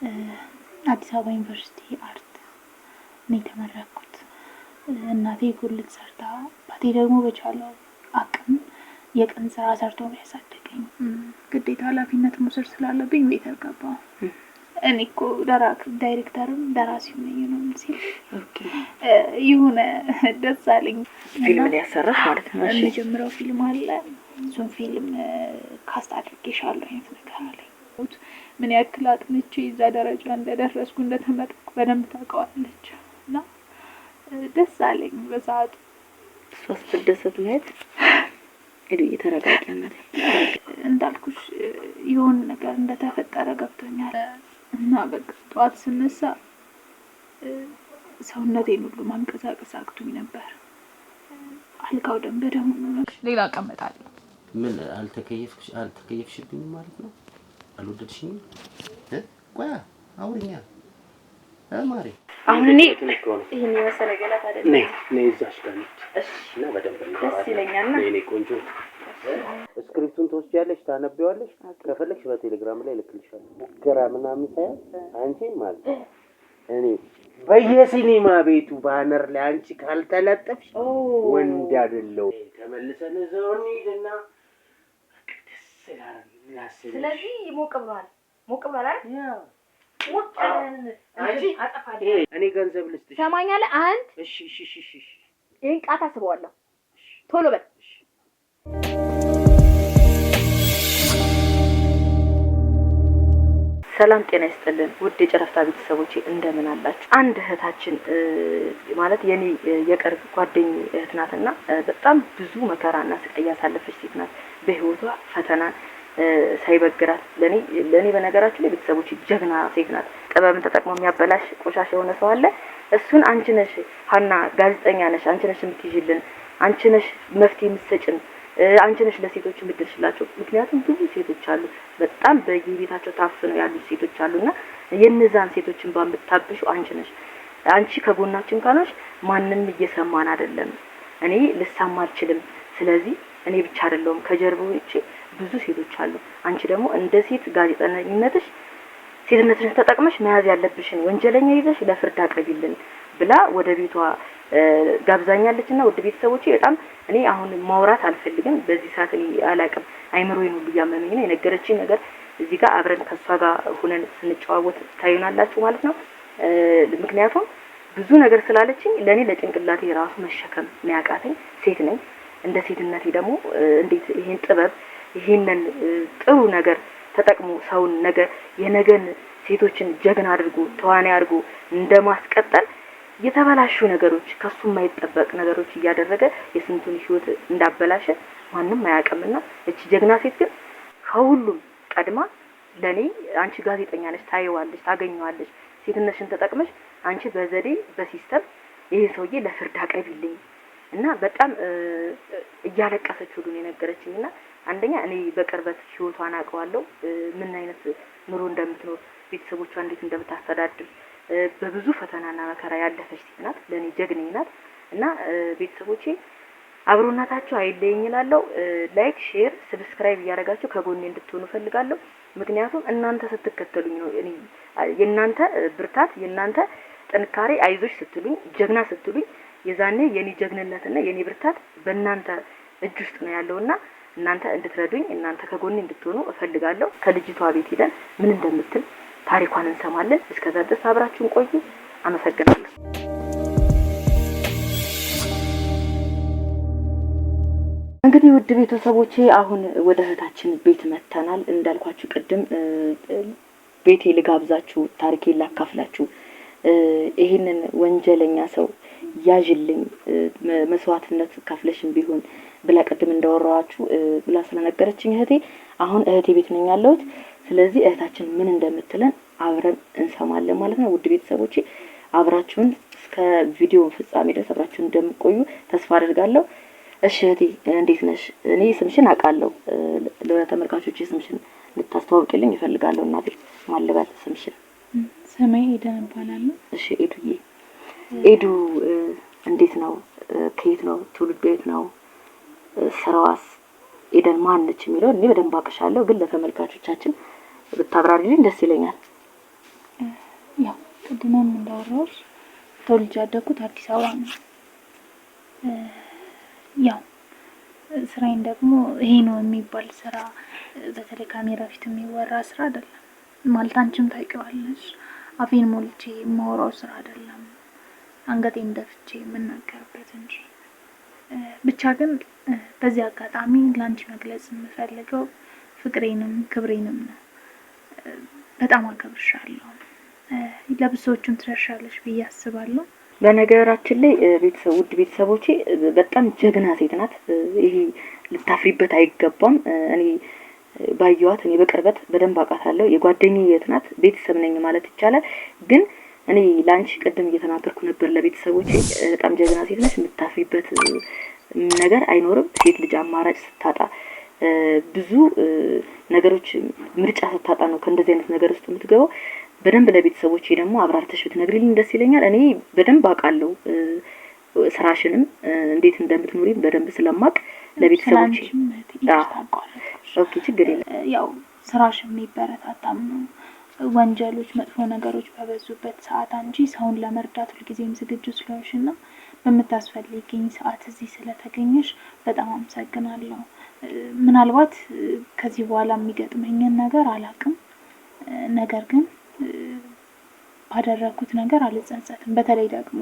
አዲስ አበባ ዩኒቨርሲቲ art ነው የተመረቅኩት። እናቴ ጉልት ሰርታ፣ አባቴ ደግሞ በቻለው አቅም የቀን ስራ ሰርቶ ነው ያሳደገኝ። ግዴታ ኃላፊነት መውሰድ ስላለብኝ waiter ገባሁ። እኔ እኮ ዳይሬክተርም ደራሲም ነኝ ነው ሲል የሆነ ደስ አለኝ። ፊልም ሊያሰራሽ ማለት ነው። እሺ። የመጀመሪያው ፊልም አለ። እሱን ፊልም cast አድርጌሻለሁ አይነት ነገር አለኝ። ምን ያክል አጥንቼ እዛ ደረጃ እንደደረስኩ እንደተመረቅኩ በደንብ ታውቀዋለች እና ደስ አለኝ በሰዓቱ። እሷ ስትደሰት ማየት። ሄዱ ተረጋጊ እናቴ። እንዳልኩሽ የሆነ ነገር እንደተፈጠረ ገብቶኛል እና በቃ ጠዋት ስነሳ ሰውነቴን ሁሉ ማንቀሳቀስ አቅቶኝ ነበር። አልጋው ደም በደም ሆኖ ሌላ እቀመጣለሁ። ምን አልተከየፍሽብኝም ማለት ነው? አልወደድሽኝም? ቆያ አውሪኛ ማሬ። አሁን እኔ ይሄን የመሰለ ገላት አይደለም። ነይ ነይ፣ እዛሽ ጋር ነች እና በደንብ ደስ ይለኛል። ነይ ነይ፣ ቆንጆ script ኡን ትወስጂያለሽ፣ ታነቢዋለሽ። ከፈለግሽ በቴሌግራም ላይ እልክልሻለሁ። ሙከራ ምናምን ሳይሆን አንቺን ማለት ነው እኔ በየሲኒማ ቤቱ banner ላይ አንቺ ካልተለጠፍሽ ወንድ አይደለሁም። ተመልሰን እዛው እንሂድና ደስ ይላል። ስለዚህ ሞቅ ብሏል፣ ሞቅ ብሏል አይደል? ሞቅ አንቺ አጠፋለሁ። እኔ ገንዘብ ልስጥሽ። ሰማኛለህ? አንድ እሺ እሺ እሺ እሺ። ይሄን ቃታ ስበዋለሁ። ቶሎ በል። ሰላም ጤና ይስጥልን ውድ የጨረፍታ ቤተሰቦቼ እንደምን አላችሁ? አንድ እህታችን ማለት የኔ የቅርብ ጓደኝ እህት ናትና በጣም ብዙ መከራና ስቃይ ያሳለፈች ሴት ናት። በህይወቷ ፈተና ሳይበግራት ለኔ በነገራችሁ ላይ ቤተሰቦች ጀግና ሴት ናት። ጥበብን ተጠቅሞ የሚያበላሽ ቆሻሻ የሆነ ሰው አለ። እሱን አንቺ ነሽ ሀና፣ ጋዜጠኛ ነሽ፣ አንቺ ነሽ የምትይዥልን፣ አንቺ ነሽ መፍትሄ የምትሰጭን፣ አንቺ ነሽ ለሴቶች የምትደርሽላቸው። ምክንያቱም ብዙ ሴቶች አሉ በጣም በየቤታቸው ታፍነው ያሉ ሴቶች አሉና የነዛን ሴቶችን ባምታብሹ አንቺ ነሽ። አንቺ ከጎናችን ካልሆንሽ ማንም እየሰማን አይደለም። እኔ ልሰማ አልችልም። ስለዚህ እኔ ብቻ አይደለሁም ከጀርባዎቼ ብዙ ሴቶች አሉ። አንቺ ደግሞ እንደ ሴት ጋዜጠኝነትሽ ሴትነትሽን ተጠቅመሽ መያዝ ያለብሽን ወንጀለኛ ይዘሽ ለፍርድ አቅርቢልን ብላ ወደ ቤቷ ጋብዛኛለች። እና ውድ ቤተሰቦቼ በጣም እኔ አሁን ማውራት አልፈልግም በዚህ ሰዓት፣ እኔ አላቅም፣ አይምሮዬን ሁሉ እያመመኝ ነው። የነገረችኝ ነገር እዚህ ጋር አብረን ከእሷ ጋር ሁነን ስንጨዋወት ታዩናላችሁ ማለት ነው። ምክንያቱም ብዙ ነገር ስላለችኝ ለእኔ ለጭንቅላቴ ራሱ መሸከም ነው ያቃተኝ። ሴት ነኝ። እንደ ሴትነቴ ደግሞ እንዴት ይሄን ጥበብ ይሄንን ጥሩ ነገር ተጠቅሞ ሰውን ነገ የነገን ሴቶችን ጀግና አድርጎ ተዋናይ አድርጎ እንደማስቀጠል የተበላሹ ነገሮች ከሱ የማይጠበቅ ነገሮች እያደረገ የስንቱን ሕይወት እንዳበላሸ ማንም አያውቅምና እቺ ጀግና ሴት ግን ከሁሉም ቀድማ ለኔ አንቺ ጋዜጠኛ ነሽ፣ ታየዋለሽ፣ ታገኘዋለሽ፣ ሴትነትሽን ተጠቅመሽ አንቺ በዘዴ በ system ይሄ ሰውዬ ለፍርድ አቅርቢልኝ እና በጣም እያለቀሰች ሁሉ ነው የነገረችኝ። እና አንደኛ እኔ በቅርበት ህይወቷን አውቀዋለሁ፣ ምን አይነት ኑሮ እንደምትኖር፣ ቤተሰቦቿ እንዴት እንደምታስተዳድር፣ በብዙ ፈተናና መከራ ያለፈች ሴት ናት። ለእኔ ጀግኔ ናት። እና ቤተሰቦቼ አብሮነታችሁ አይለየኝ እላለሁ። like፣ share፣ subscribe እያደረጋችሁ ከጎኔ እንድትሆኑ እፈልጋለሁ። ምክንያቱም እናንተ ስትከተሉኝ ነው እኔ የእናንተ ብርታት የእናንተ ጥንካሬ አይዞሽ ስትሉኝ ጀግና ስትሉኝ የዛኔ የኔ ጀግንነትና የኔ ብርታት በእናንተ እጅ ውስጥ ነው ያለውና እናንተ እንድትረዱኝ እናንተ ከጎኔ እንድትሆኑ እፈልጋለሁ። ከልጅቷ ቤት ሄደን ምን እንደምትል ታሪኳን እንሰማለን። እስከዛ ድረስ አብራችሁን ቆዩ። አመሰግናለሁ። እንግዲህ ውድ ቤተሰቦቼ አሁን ወደ እህታችን ቤት መጥተናል። እንዳልኳችሁ ቅድም ቤቴ ልጋብዛችሁ፣ ታሪኬን ላካፍላችሁ፣ ይህንን ወንጀለኛ ሰው ያዥልኝ መስዋዕትነት ከፍለሽም ቢሆን ብላ ቅድም እንዳወራኋችሁ ብላ ስለነገረችኝ እህቴ አሁን እህቴ ቤት ነኝ ያለሁት። ስለዚህ እህታችን ምን እንደምትለን አብረን እንሰማለን ማለት ነው። ውድ ቤተሰቦቼ አብራችሁን እስከ ቪዲዮ ፍጻሜ ድረስ አብራችሁን እንደምቆዩ ተስፋ አድርጋለሁ። እሺ እህቴ እንዴት ነሽ? እኔ ስምሽን አውቃለሁ። ለተመልካቾቼ ስምሽን እንድታስተዋውቂልኝ እፈልጋለሁ። እናቴ ማን ልበል ስምሽን? ስሜ ኤደን እባላለሁ። እሺ ኤዱዬ፣ ኤዱ እንዴት ነው? ከየት ነው? ትውልዱ የት ነው? ስራዋስ? ኤደን ማን ነች የሚለውን እኔ በደንብ አውቅሻለሁ፣ ግን ለተመልካቾቻችን ብታብራሪልኝ ደስ ይለኛል። ቅድምም እንዳወራሁሽ ተወልጄ ያደግኩት አዲስ አበባ ነው። ያው ስራዬን ደግሞ ይሄ ነው የሚባል ስራ፣ በተለይ ካሜራ ፊት የሚወራ ስራ አይደለም። ማለት አንቺም ታውቂዋለሽ፣ አፌን ሞልቼ የማወራው ስራ አይደለም፣ አንገቴን ደፍቼ የምናገርበት እንጂ። ብቻ ግን በዚህ አጋጣሚ ለአንቺ መግለጽ የምፈልገው ፍቅሬንም ክብሬንም ነው። በጣም አከብርሻለሁ። ለብዙዎቹም ትደርሻለሽ ብዬ አስባለሁ። በነገራችን ላይ ቤተሰብ፣ ውድ ቤተሰቦቼ፣ በጣም ጀግና ሴት ናት። ይሄ ልታፍሪበት አይገባም። እኔ ባየዋት፣ እኔ በቅርበት በደንብ አውቃታለሁ። የጓደኛዬ እህት ናት፣ ቤተሰብ ነኝ ማለት ይቻላል። ግን እኔ ለአንቺ ቅድም እየተናገርኩ ነበር ለቤተሰቦቼ፣ በጣም ጀግና ሴት ነች። የምታፍሪበት ነገር አይኖርም። ሴት ልጅ አማራጭ ስታጣ፣ ብዙ ነገሮች ምርጫ ስታጣ ነው ከእንደዚህ አይነት ነገር ውስጥ የምትገባው። በደንብ ለቤተሰቦቼ ደግሞ አብራርተሽ ብትነግሪልኝ ደስ ይለኛል። እኔ በደንብ አውቃለሁ፣ ስራሽንም እንዴት እንደምትኖሪ በደንብ ስለማቅ ለቤተሰቦቼ። Okay፣ ችግር የለም። ያው ስራሽ የሚበረታታም ነው። ወንጀሎች፣ መጥፎ ነገሮች በበዙበት ሰዓት አንቺ ሰውን ለመርዳት ሁልጊዜም ዝግጁ ስለሆንሽ እና በምታስፈልጊኝ ሰዓት እዚህ ስለተገኘሽ በጣም አመሰግናለሁ። ምናልባት ከዚህ በኋላ የሚገጥመኝን ነገር አላቅም። ነገር ግን ባደረግኩት ነገር አልጸጸትም። በተለይ ደግሞ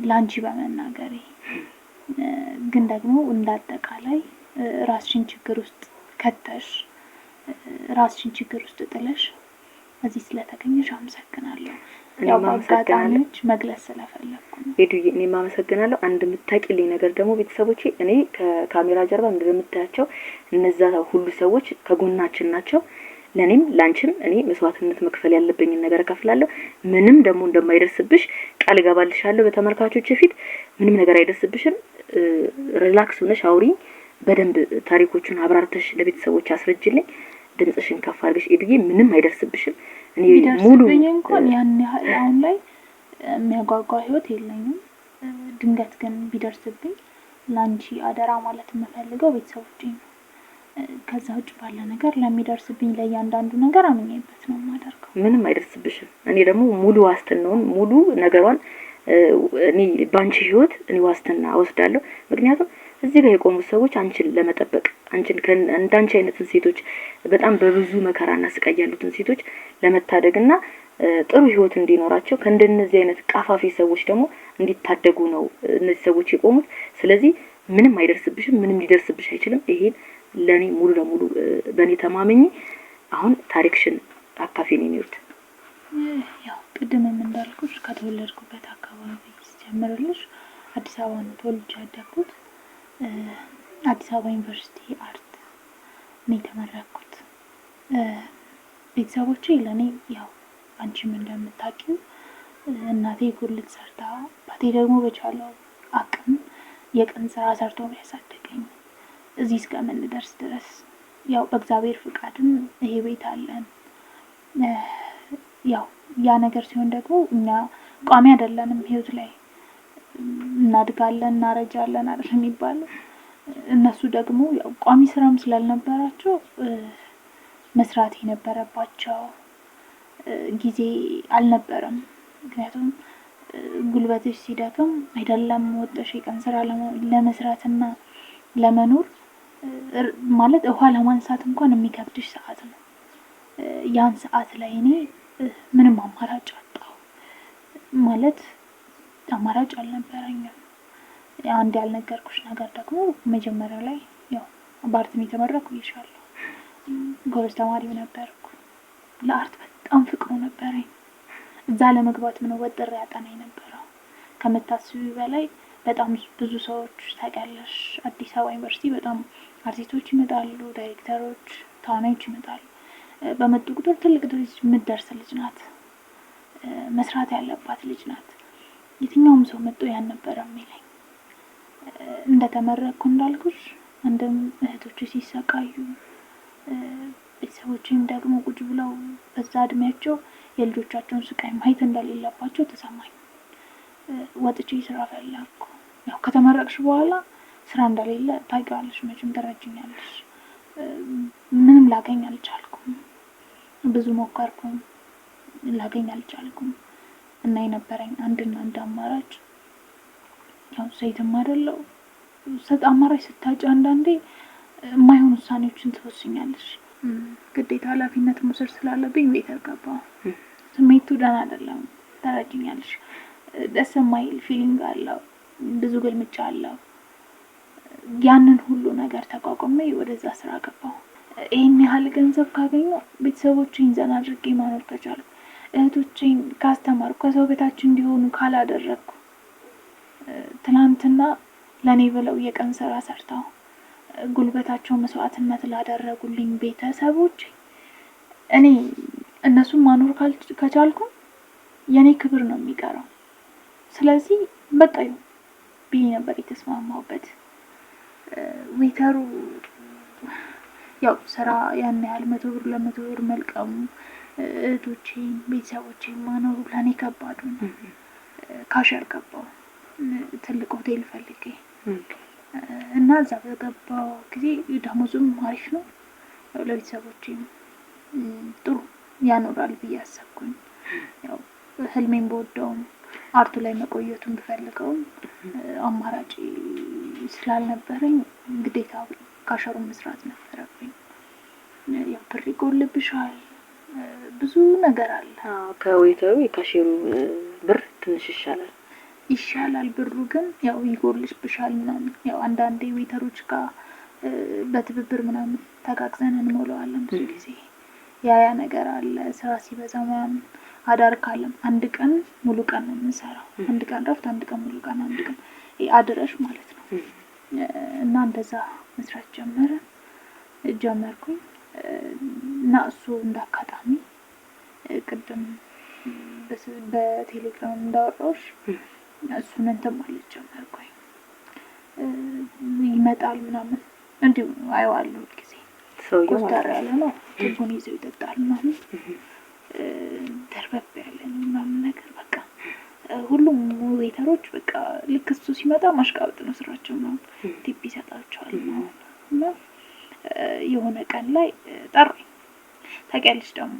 ለአንቺ በመናገሬ። ግን ደግሞ እንደ አጠቃላይ ራስሽን ችግር ውስጥ ከተሽ፣ ራስሽን ችግር ውስጥ ጥለሽ እዚህ ስለተገኘሽ አመሰግናለሁ። ያው በአጋጣሚዎች መግለጽ ስለፈለግኩ ነው። ኤዱዬ፣ እኔም አመሰግናለሁ። አንድ የምታውቂልኝ ነገር ደግሞ ቤተሰቦቼ፣ እኔ ከካሜራ ጀርባ እንደምታያቸው እነዛ ሁሉ ሰዎች ከጎናችን ናቸው። ለእኔም ለአንቺም እኔ መስዋዕትነት መክፈል ያለብኝን ነገር እከፍላለሁ። ምንም ደግሞ እንደማይደርስብሽ ቃል እገባልሻለሁ። በተመልካቾች ፊት ምንም ነገር አይደርስብሽም። Relax ሆነሽ አውሪኝ። በደንብ ታሪኮቹን አብራርተሽ ለቤተሰቦች አስረጅልኝ። ድምጽሽን ከፍ አድርገሽ ኤዱዬ፣ ምንም አይደርስብሽም። እኔ ሙሉ ቢደርስብኝ እንኳን ያን ያህል አሁን ላይ የሚያጓጓ ህይወት የለኝም። ድንገት ግን ቢደርስብኝ ለአንቺ አደራ ማለት የምፈልገው ቤተሰቦቼ ነው። ከዛ ውጭ ባለ ነገር ለሚደርስብኝ ለእያንዳንዱ ነገር አምኜበት ነው የማደርገው። ምንም አይደርስብሽም። እኔ ደግሞ ሙሉ ዋስትናውን፣ ሙሉ ነገሯን፣ እኔ በአንቺ ህይወት እኔ ዋስትና እወስዳለሁ። ምክንያቱም እዚህ ጋር የቆሙት ሰዎች አንቺን ለመጠበቅ፣ አንቺን እንዳንቺ አይነትን ሴቶች፣ በጣም በብዙ መከራና ስቃይ ያሉትን ሴቶች ለመታደግና ጥሩ ህይወት እንዲኖራቸው፣ ከእንደነዚህ አይነት ቀፋፊ ሰዎች ደግሞ እንዲታደጉ ነው እነዚህ ሰዎች የቆሙት። ስለዚህ ምንም አይደርስብሽም፣ ምንም ሊደርስብሽ አይችልም። ይሄን ለኔ ሙሉ ለሙሉ በእኔ ተማመኚ። አሁን ታሪክሽን አካፊን የሚሉት። ያው ቅድምም እንዳልኩሽ ከተወለድኩበት አካባቢ ስጀምርልሽ አዲስ አበባ ነው ተወልጄ ያደግኩት። አዲስ አበባ ዩኒቨርሲቲ art ነው የተመረቅኩት። ቤተሰቦቼ ለእኔ ያው አንቺም እንደምታውቂው እናቴ ጉልት ሰርታ፣ አባቴ ደግሞ በቻለው አቅም የቀን ስራ ሰርቶ ነው ያሳደገኝ እዚህ እስከምንደርስ ድረስ። ያው በእግዚአብሔር ፍቃድም ይሄ ቤት አለን። ያው ያ ነገር ሲሆን ደግሞ እኛ ቋሚ አይደለንም፣ ህይወት ላይ እናድጋለን፣ እናረጃለን አይደል የሚባለው። እነሱ ደግሞ ያው ቋሚ ስራም ስላልነበራቸው መስራት የነበረባቸው ጊዜ አልነበረም። ምክንያቱም ጉልበትሽ ሲደክም አይደለም ወጥተሽ የቀን ስራ ለመስራትና ለመኖር፣ ማለት ውሃ ለማንሳት እንኳን የሚከብድሽ ሰዓት ነው። ያን ሰዓት ላይ እኔ ምንም አማራጭ አጣሁ። ማለት አማራጭ አልነበረኝም። አንድ ያልነገርኩሽ ነገር ደግሞ መጀመሪያ ላይ ያው በ art ነው የተመረቅኩ ብዬሻለሁ። ጎበዝ ተማሪው ነበርኩ። ለ art በጣም ፍቅሩ ነበረኝ። እዛ ለመግባት ምን ወጥሬ ያጠና የነበረው ከምታስቢው በላይ በጣም ብዙ ሰዎች ታውቂያለሽ፣ አዲስ አበባ ዩኒቨርሲቲ በጣም አርቲስቶች ይመጣሉ፣ ዳይሬክተሮች፣ ተዋናዮች ይመጣሉ። በመጡ ቁጥር ትልቅ ልጅ የምትደርስ ልጅ ናት፣ መስራት ያለባት ልጅ ናት። የትኛውም ሰው መጥቶ ያን ነበረ የሚለኝ። እንደተመረቅኩ እንዳልኩሽ አንድም እህቶች ሲሰቃዩ፣ ቤተሰቦችም ደግሞ ቁጭ ብለው በዛ እድሜያቸው የልጆቻቸውን ስቃይ ማየት እንደሌለባቸው ተሰማኝ። ወጥቼ ስራ ፈለግኩ። ያው ከተመረቅሽ በኋላ ስራ እንደሌለ ታውቂዋለሽ፣ መቼም ትረጅኛለሽ። ምንም ላገኝ አልቻልኩም። ብዙ ሞከርኩም፣ ላገኝ አልቻልኩም። እና የነበረኝ አንድና አንድ አማራጭ ያው ሴትም አይደለው አማራጭ ስታጭ አንዳንዴ የማይሆን ውሳኔዎችን ትወስኛለሽ። ግዴታ ኃላፊነት መውሰድ ስላለብኝ waiter ገባሁ። ስሜቱ ደህና አይደለም፣ ተረጅኛለሽ። ደስ የማይል feeling አለው፣ ብዙ ግልምጫ አለው። ያንን ሁሉ ነገር ተቋቁሜ ወደዛ ስራ ገባሁ። ይህን ያህል ገንዘብ ካገኘሁ ቤተሰቦቼን ዘና አድርጌ ማኖር ከቻልኩ፣ እህቶቼን ካስተማርኩ፣ ከሰው በታች እንዲሆኑ ካላደረግኩ፣ ትናንትና ለእኔ ብለው የቀን ስራ ሰርተው ጉልበታቸው መስዋዕትነት ላደረጉልኝ ቤተሰቦች እኔ እነሱን ማኖር ከቻልኩ የእኔ ክብር ነው የሚቀረው። ስለዚህ በቃ ይሁን ብዬ ነበር የተስማማሁበት። Waiter ኡ ያው ስራ ያን ያህል 100 ብር ለ100 ብር መልቀሙ እህቶቼን ቤተሰቦቼን ማኖሩ ለእኔ ከባዱ ነው። Cashier ገባሁ ትልቅ ሆቴል ፈልጌ እና እዛ በገባው ጊዜ ደሞዙም አሪፍ ነው፣ ያው ለቤተሰቦቼም ጥሩ ያኖራል ብዬ አሰብኩኝ። ያው ህልሜን በወደውም art ኡ ላይ መቆየቱን ብፈልገውም አማራጭ ስላልነበረኝ ግዴታ cashier ኡን መስራት ነበረብኝ። ያው ብር ይጎልብሻል፣ ብዙ ነገር አለ። ከ waiter ኡ የ cashier ኡ ብር ትንሽ ይሻላል ይሻላል ብሩ ግን ያው ይጎልብሻል ምናምን። ያው አንዳንዴ waiter ኦች ጋር በትብብር ምናምን ተጋግዘን እንሞላዋለን ብዙ ጊዜ ያ ያ ነገር አለ። ስራ ሲበዛ ምናምን አዳር ካለም አንድ ቀን ሙሉ ቀን ነው የምንሰራው። አንድ ቀን ረፍት፣ አንድ ቀን ሙሉ ቀን፣ አንድ ቀን አድረሽ ማለት ነው። እና እንደዛ መስራት ጀመርኩኝ እና እሱ እንደ አጋጣሚ ቅድም በቴሌግራም እንዳወራሁሽ እሱን እንትን ማለት ጀመርኩኝ። ይመጣል ምናምን እንዲሁ አየዋለሁ ጊዜ ኮስተር ያለ ነው፣ ትቡን ይዘው ይጠጣል ምናምን ደርበብ ያለ ነው ምናምን ነገር በቃ ሁሉም waiter ኦች በቃ ልክ እሱ ሲመጣ ማሽቃበጥ ነው ስራቸው ምናምን tip ይሰጣቸዋል ምናምን። እና የሆነ ቀን ላይ ጠራኝ። ታውቂያለሽ ደግሞ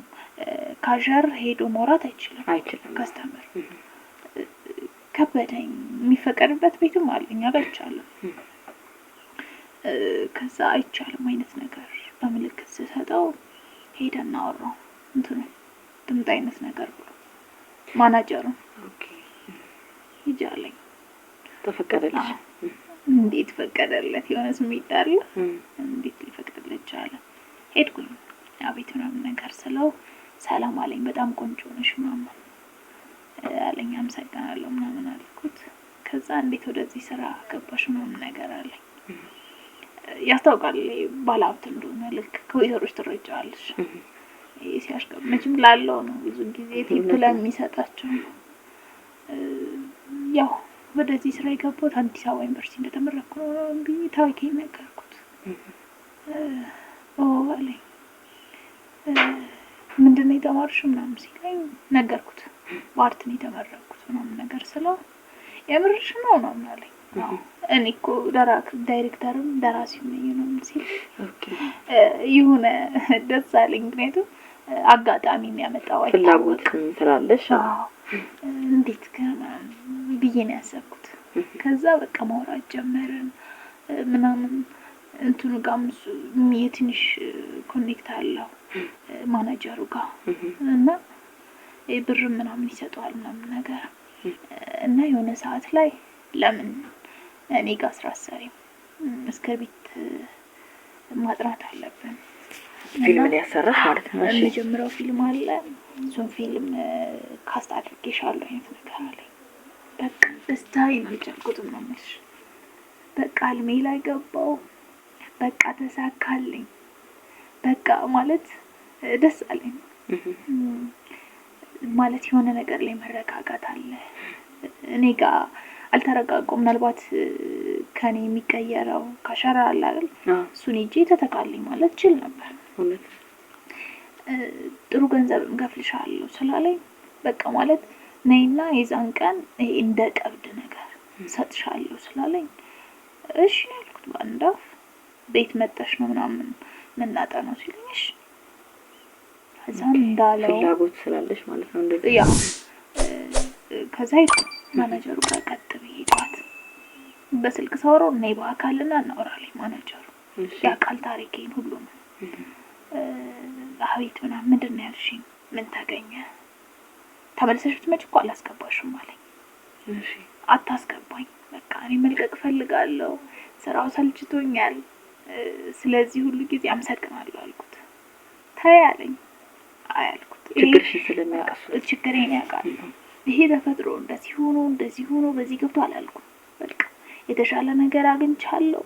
cashier ሄዶ ማውራት አይችልም አይችልም Customer ከበደኝ። የሚፈቀድበት ቤትም አለ እኛ ጋር አይቻልም። ከዛ አይቻልም አይነት ነገር በምልክት ስሰጠው ሄደ እናወራው እንትኑ ትምጣ አይነት ነገር ብሎ ማናጀሩ ሂጂ አለኝ። ተፈቀደልሽ? እንዴት ፈቀደለት? የሆነ ስሜት አለ። እንዴት ሊፈቅድለት ቻለ? ሄድኩኝ። አቤት ምናምን ነገር ስለው ሰላም አለኝ። በጣም ቆንጆ ነሽ ምናምን አለኝ። አመሰግናለሁ ምናምን አልኩት። ከዛ እንዴት ወደዚህ ስራ ገባሽ ምናምን ነገር አለኝ። ያስታውቃል ባለሀብት እንደሆነ ልክ ከ waiter ኦች ትረጃዋለሽ። ሲያሽቀብ መቼም ላለው ነው ብዙ ጊዜ tip ለሚሰጣቸው ነው። ያው ወደዚህ ስራ የገባሁት አዲስ አበባ ዩኒቨርሲቲ እንደተመረቅኩ ነው ብዬ ታሪኬን ነገርኩት። ኦ አለኝ። ምንድን ነው የተማርሽው ምናምን ሲለኝ ነገርኩት። በ art ነው የተመረቅኩት ምናምን ነገር ስለው የምርሽ ነው ምናምን አለኝ። እኔ እኮ ዳይሬክተርም ደራሲም ነኝ ምናምን ሲል የሆነ ደስ አለኝ። ምክንያቱም አጋጣሚ የሚያመጣው ፍላጎት ስላለሽ እንዴት ብዬ ነው ያሰብኩት። ከዛ በቃ ማውራት ጀመርን ምናምን እንትኑ ጋርም የትንሽ connect አለው ማናጀሩ ጋር እና ብር ምናምን ይሰጠዋል ምናምን ነገር እና የሆነ ሰዓት ላይ ለምን እኔ ጋር ስራ አትሰሪም? Script ማጥናት አለብን። ፊልም ሊያሰራሽ ማለት ነው። የመጀመሪያው ፊልም አለ፣ እሱን ፊልም cast አድርጌሻለሁ አይነት ነገር አለኝ። በቃ ደስታዬን አልቻልኩትም ነው የምልሽ። በቃ ህልሜ ላይ ገባው። በቃ ተሳካልኝ። በቃ ማለት ደስ አለኝ። ማለት የሆነ ነገር ላይ መረጋጋት አለ። እኔ ጋር አልተረጋጋሁም። ምናልባት ከኔ የሚቀየረው cashier አለ አይደል? እሱን ሂጄ ተተካልኝ ማለት ችል ነበር። ጥሩ ገንዘብም ከፍልሻለሁ ስላለኝ በቃ ማለት ነይና የዛን ቀን ይሄ እንደ ቀብድ ነገር ሰጥሻለሁ ስላለኝ እሺ ያልኩት በአንድ አፍ። ቤት መጠሽ ነው ምናምን የምናጠነው ሲለኝ እሺ። ከዛም እንዳለው ፍላጎት ስላለሽ ማለት ነው እንደዚህ ያ ከዛ ሄድኩ ማናጀሩ ጋር ቀጥ ብዬ ጠዋት በስልክ ሳወራው ነይ በአካልና እናወራለን። ማናጀሩ ያውቃል ታሪኬን ሁሉንም። አቤት ምናምን ምንድን ነው ያልሽኝ? ምን ተገኘ? ተመልሰሽ ብትመጪ እኮ አላስገባሽም አለኝ። አታስገባኝ፣ በቃ እኔ መልቀቅ እፈልጋለሁ፣ ስራው ሰልችቶኛል፣ ስለዚህ ሁሉ ጊዜ አመሰግናለሁ አልኩት። ተይ አለኝ። አይ አልኩት። ችግርሽን ስለሚያውቅ ችግሬን ያውቃል። ይሄ ተፈጥሮ እንደዚህ ሆኖ እንደዚህ ሆኖ በዚህ ገብቶ አላልኩም። በቃ የተሻለ ነገር አግኝቻለሁ፣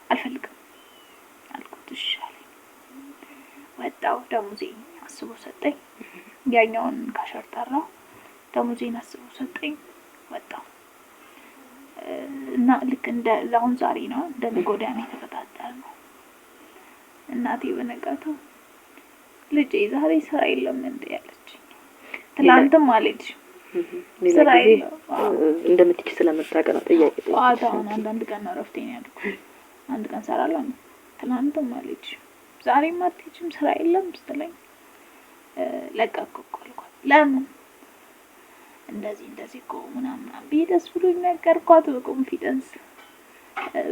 አልፈልግም አልኩት። እሺ አለኝ። ወጣሁ። ደሞዜን አስቦ ሰጠኝ። ያኛውን cashier ጠራው። ደሞዜን አስቦ ሰጠኝ። ወጣሁ እና ልክ እንደ አሁን ዛሬ ነው እንደ ነገ ወዲያ ነው የተቀጣጠርነው። እናቴ በነጋታው ልጄ ዛሬ ስራ የለም እንዴ ያለችኝ። ትላንትም አልሄድሽም ሌላ ጊዜ እንደምትሄጂ ስለምታውቅ ነው ጥያቄ ጠዋት። አሁን አንዳንድ ቀን ነው እረፍቴ ነው ያልኩት። አንድ ቀን እሰራለሁ። ትላንትም አልሄድሽም ዛሬም አትሄጂም ስራ የለም ስትለኝ ለቀቅኩ እኮ አልኳት። ለምን እንደዚህ እንደዚህ እኮ ምናምን ብዬ ደስ ብሎኝ ነገርኳት በ confidence።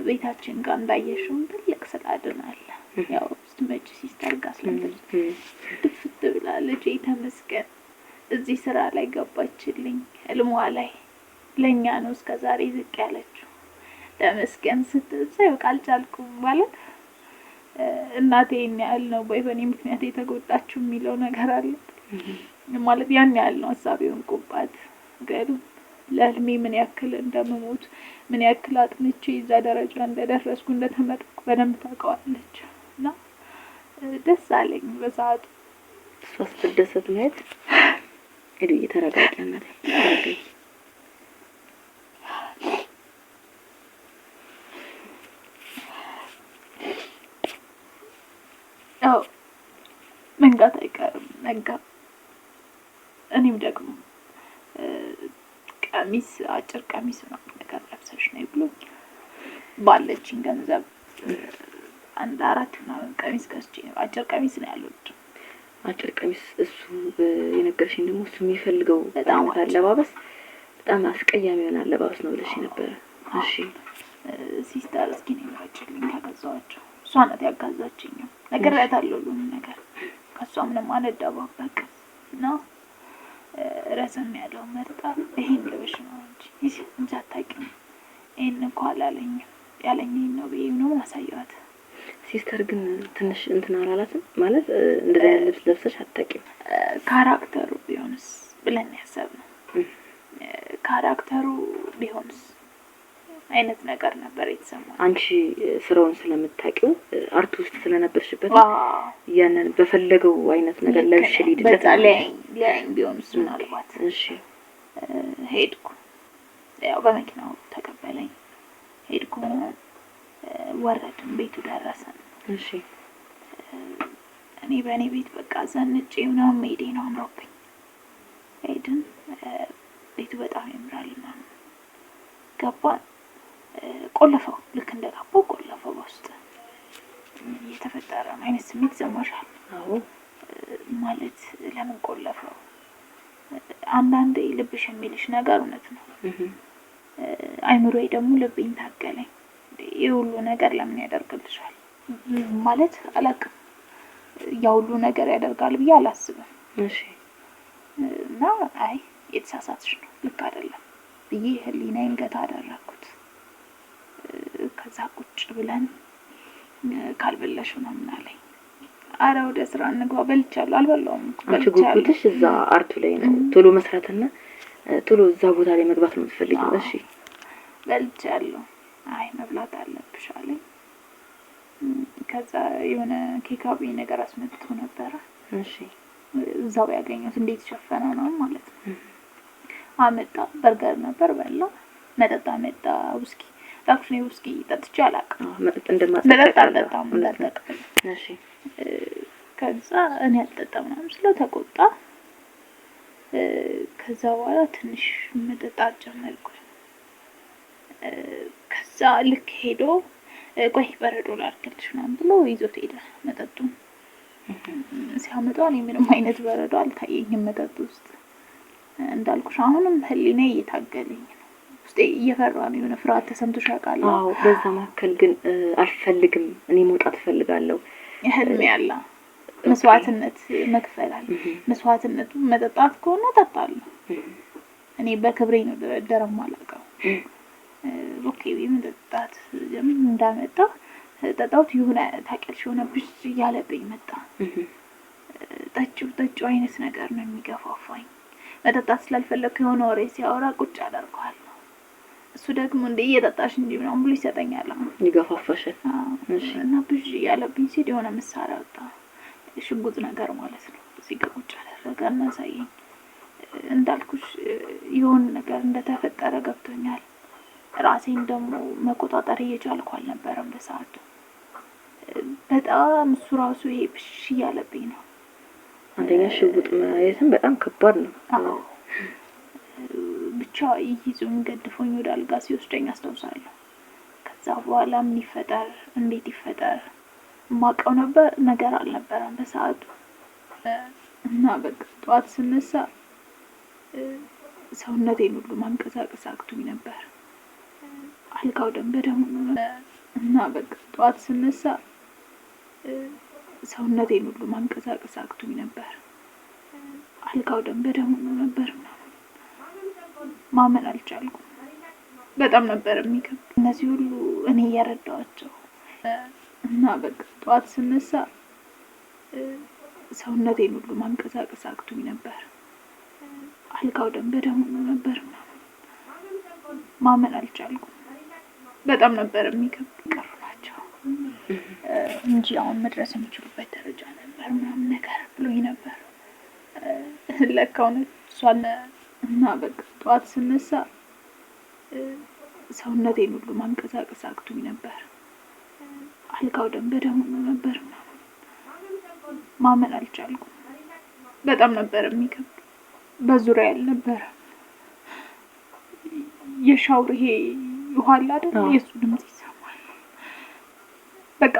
ቤታችን ጋር እንዳየሽውም ትልቅ ስዕል አድኖ አለ። ያው ስትመጪ sister ጋር ስለምትደርስ ድፍት ብላ ልጄ ተመስገን እዚህ ስራ ላይ ገባችልኝ፣ ህልሟ ላይ ለእኛ ነው እስከ ዛሬ ዝቅ ያለችው ተመስገን ስትል ሳይ በቃ አልቻልኩም። ማለት እናቴ ይሄን ያህል ነው ወይ በእኔ ምክንያት የተጎዳችው የሚለው ነገር አለ። ማለት ያን ያህል ነው ሀሳብ የሆንኩባት። ግን ለህልሜ ምን ያክል እንደምሞት ምን ያክል አጥንቼ እዛ ደረጃ እንደደረስኩ እንደተመረቅኩ በደንብ ታውቀዋለች። እና ደስ አለኝ በሰዓቱ። እሷ ስትደሰት ማየት። ሄዱ ተረጋጊ እናቴ ተረጋጊ። ያው መንጋት አይቀርም ነጋ። እኔም ደግሞ ቀሚስ አጭር ቀሚስ ምናምን ነገር ለብሰሽ ነይ ብሎኝ ባለችኝ ገንዘብ አንድ 4 ምናምን ቀሚስ ገዝቼ ነው። አጭር ቀሚስ ነው ያሉት። አጭር ቀሚስ እሱ የነገርሽኝ ደግሞ እሱ የሚፈልገው በጣም አለባበስ በጣም አስቀያሚ የሆነ አለባበስ ነው ብለሽ ነበረ። እሺ sister እስኪ ነው ምረጭልኝ ከገዛኋቸው። እሷ ናት ያጋዛችኝ። ነግሬያታለሁ ሁሉንም ነገር ከእሷ ምንም አልደባበቅም። እና ረዘም ያለው መርጣ ይሄን ልበሽ ነው እንጂ እንጂ አታውቂም፣ ይሄን እኮ አላለኝም ያለኝ ይሄን ነው ብዬ ምናምን አሳየኋት። sister ግን ትንሽ እንትን አላላትም ማለት እንደዚህ አይነት ልብስ ለብሰሽ አታውቂም። character ኡ ቢሆንስ ብለን ያሰብነው character ኡ ቢሆንስ አይነት ነገር ነበር የተሰማኝ። አንቺ ስራውን ስለምታውቂው art ውስጥ ስለነበርሽበት ያንን በፈለገው አይነት ነገር ለብሽ ሊድለት ሊያኝ ቢሆንስ ምናልባት። እሺ ሄድኩ። ያው በመኪናው ተቀበለኝ። ሄድኩ። ወረድን፣ ቤቱ ደረሰን። እሺ እኔ በእኔ ቤት በቃ ዘንጬ ምናምን መሄዴ ነው አምሮብኝ። ሄድን። ቤቱ በጣም ያምራል ምናምን። ገባን። ቆለፈው። ልክ እንደገባው ቆለፈው። በውስጥ ምን እየተፈጠረ ነው አይነት ስሜት ይሰማሻል። አዎ ማለት ለምን ቆለፈው? አንዳንዴ ልብሽ የሚልሽ ነገር እውነት ነው። አይምሮዬ ደግሞ ልቤን ታገለኝ። ይሄ ሁሉ ነገር ለምን ያደርግልሻል? ማለት አላውቅም። ያ ሁሉ ነገር ያደርጋል ብዬ አላስብም። እሺ እና አይ የተሳሳትሽ ነው ልክ አይደለም ብዬ ህሊናዬን ገታ አደረኩት። ከዛ ቁጭ ብለን ካልበላሽ ምናምን አለኝ። አረ ወደ ስራ እንግባ። በልቻለሁ። አልበላሁም እኮ አንቺ በልቻለሁ። ጉጉትሽ እዛ art ኡ ላይ ነው። ቶሎ መስራትና ቶሎ እዛ ቦታ ላይ መግባት ነው የምትፈልጊው። እሺ በልቻለሁ። አይ መብላት አለብሽ አለኝ። ከዛ የሆነ ኬካቢ ነገር አስመጥቶ ነበረ። እሺ እዛው ያገኘሁት እንዴት ሸፈነ ነው ማለት ነው። አመጣ። በርገር ነበር በላ። መጠጥ አመጣ። ውስኪ ዳክሽ ነው። ውስኪ ጠጥቼ አላውቅም። መጠጥ እንደማጠጣ መጠጥ አልጠጣም እንዳልጠጣም። እሺ ከዛ እኔ አልጠጣም ምናምን ስለው ተቆጣ። ከዛ በኋላ ትንሽ መጠጣት ጀመርኩኝ። ከዛ ልክ ሄዶ ቆይ በረዶ ላድርግልሽ ምናምን ብሎ ይዞት ሄደ መጠጡን። ሲያመጣው እኔ ምንም አይነት በረዶ አልታየኝም መጠጡ ውስጥ። እንዳልኩሽ አሁንም ህሊኔ እየታገለኝ ነው። ውስጤ እየፈራ ነው። የሆነ ፍርሃት ተሰምቶሽ ያውቃል? አዎ። በዛ መካከል ግን አልፈልግም፣ እኔ መውጣት እፈልጋለሁ። ህልም ያለ መስዋዕትነት መክፈል አለ። መስዋዕትነቱ መጠጣት ከሆነ እጠጣለሁ። እኔ በክብሬ ነው ድርድር የማላውቀው። Okay መጠጣት እንዳመጣ ጠጣሁት። የሆነ ታውቂያለሽ፣ የሆነ ብዥ እያለብኝ መጣ። ጠጪው ጠጪው አይነት ነገር ነው የሚገፋፋኝ። መጠጣት ስላልፈለግኩ የሆነ ወሬ ሲያወራ ቁጭ አደርገዋለሁ። እሱ ደግሞ እንደ እየጠጣሽ እንጂ ምናምን ብሎ ይሰጠኛል። ይገፋፋሻል። እና ብዥ እያለብኝ ሲል የሆነ መሳሪያ ወጣ፣ ሽጉጥ ነገር ማለት ነው። እዚህ ጋር ቁጭ አደረገ እና አሳየኝ። እንዳልኩሽ የሆነ ነገር እንደተፈጠረ ገብቶኛል። ራሴን ደግሞ መቆጣጠር እየቻልኩ አልነበረም በሰዓቱ። በጣም እሱ ራሱ ይሄ ብሽ እያለብኝ ነው። አንደኛ ሽጉጥ ማየትም በጣም ከባድ ነው። አዎ ብቻ ይዞኝ ገድፎኝ ወደ አልጋ ሲወስደኝ አስታውሳለሁ። ከዛ በኋላ ምን ይፈጠር እንዴት ይፈጠር የማውቀው ነበር ነገር አልነበረም በሰዓቱ። እና በቃ ጠዋት ስነሳ ሰውነቴን ሁሉ ማንቀሳቀስ አቅቶኝ ነበር። አልጋው ደም በደም ሆኖ እና በቃ ጠዋት ስነሳ ሰውነቴን ሁሉ ማንቀሳቀስ አቅቶኝ ነበር። አልጋው ደም በደም ሆኖ ነበር። ማመን አልቻልኩም። በጣም ነበር የሚከብድ። እነዚህ ሁሉ እኔ እየረዳኋቸው እና በቃ ጠዋት ስነሳ ሰውነቴን ሁሉ ማንቀሳቀስ አቅቶኝ ነበር። አልጋው ደም በደም ሆኖ ነበር። ማመን አልቻልኩም። በጣም ነበር የሚከብድ። ቀሩ ናቸው እንጂ አሁን መድረስ የሚችሉበት ደረጃ ነበር ምናምን ነገር ብሎኝ ነበር። ለካ እውነት እሷን እና በቃ ጠዋት ስነሳ ሰውነቴን ሁሉ ማንቀሳቀስ አቅቶኝ ነበር። አልጋው ደም በደም ሆኖ ነበር። ማመን አልቻልኩም። በጣም ነበር የሚከብድ። በዙሪያ ያልነበረ የሻውር ይሄ ውሃ አለ አይደል? የእሱ ድምጽ ይሰማል። በቃ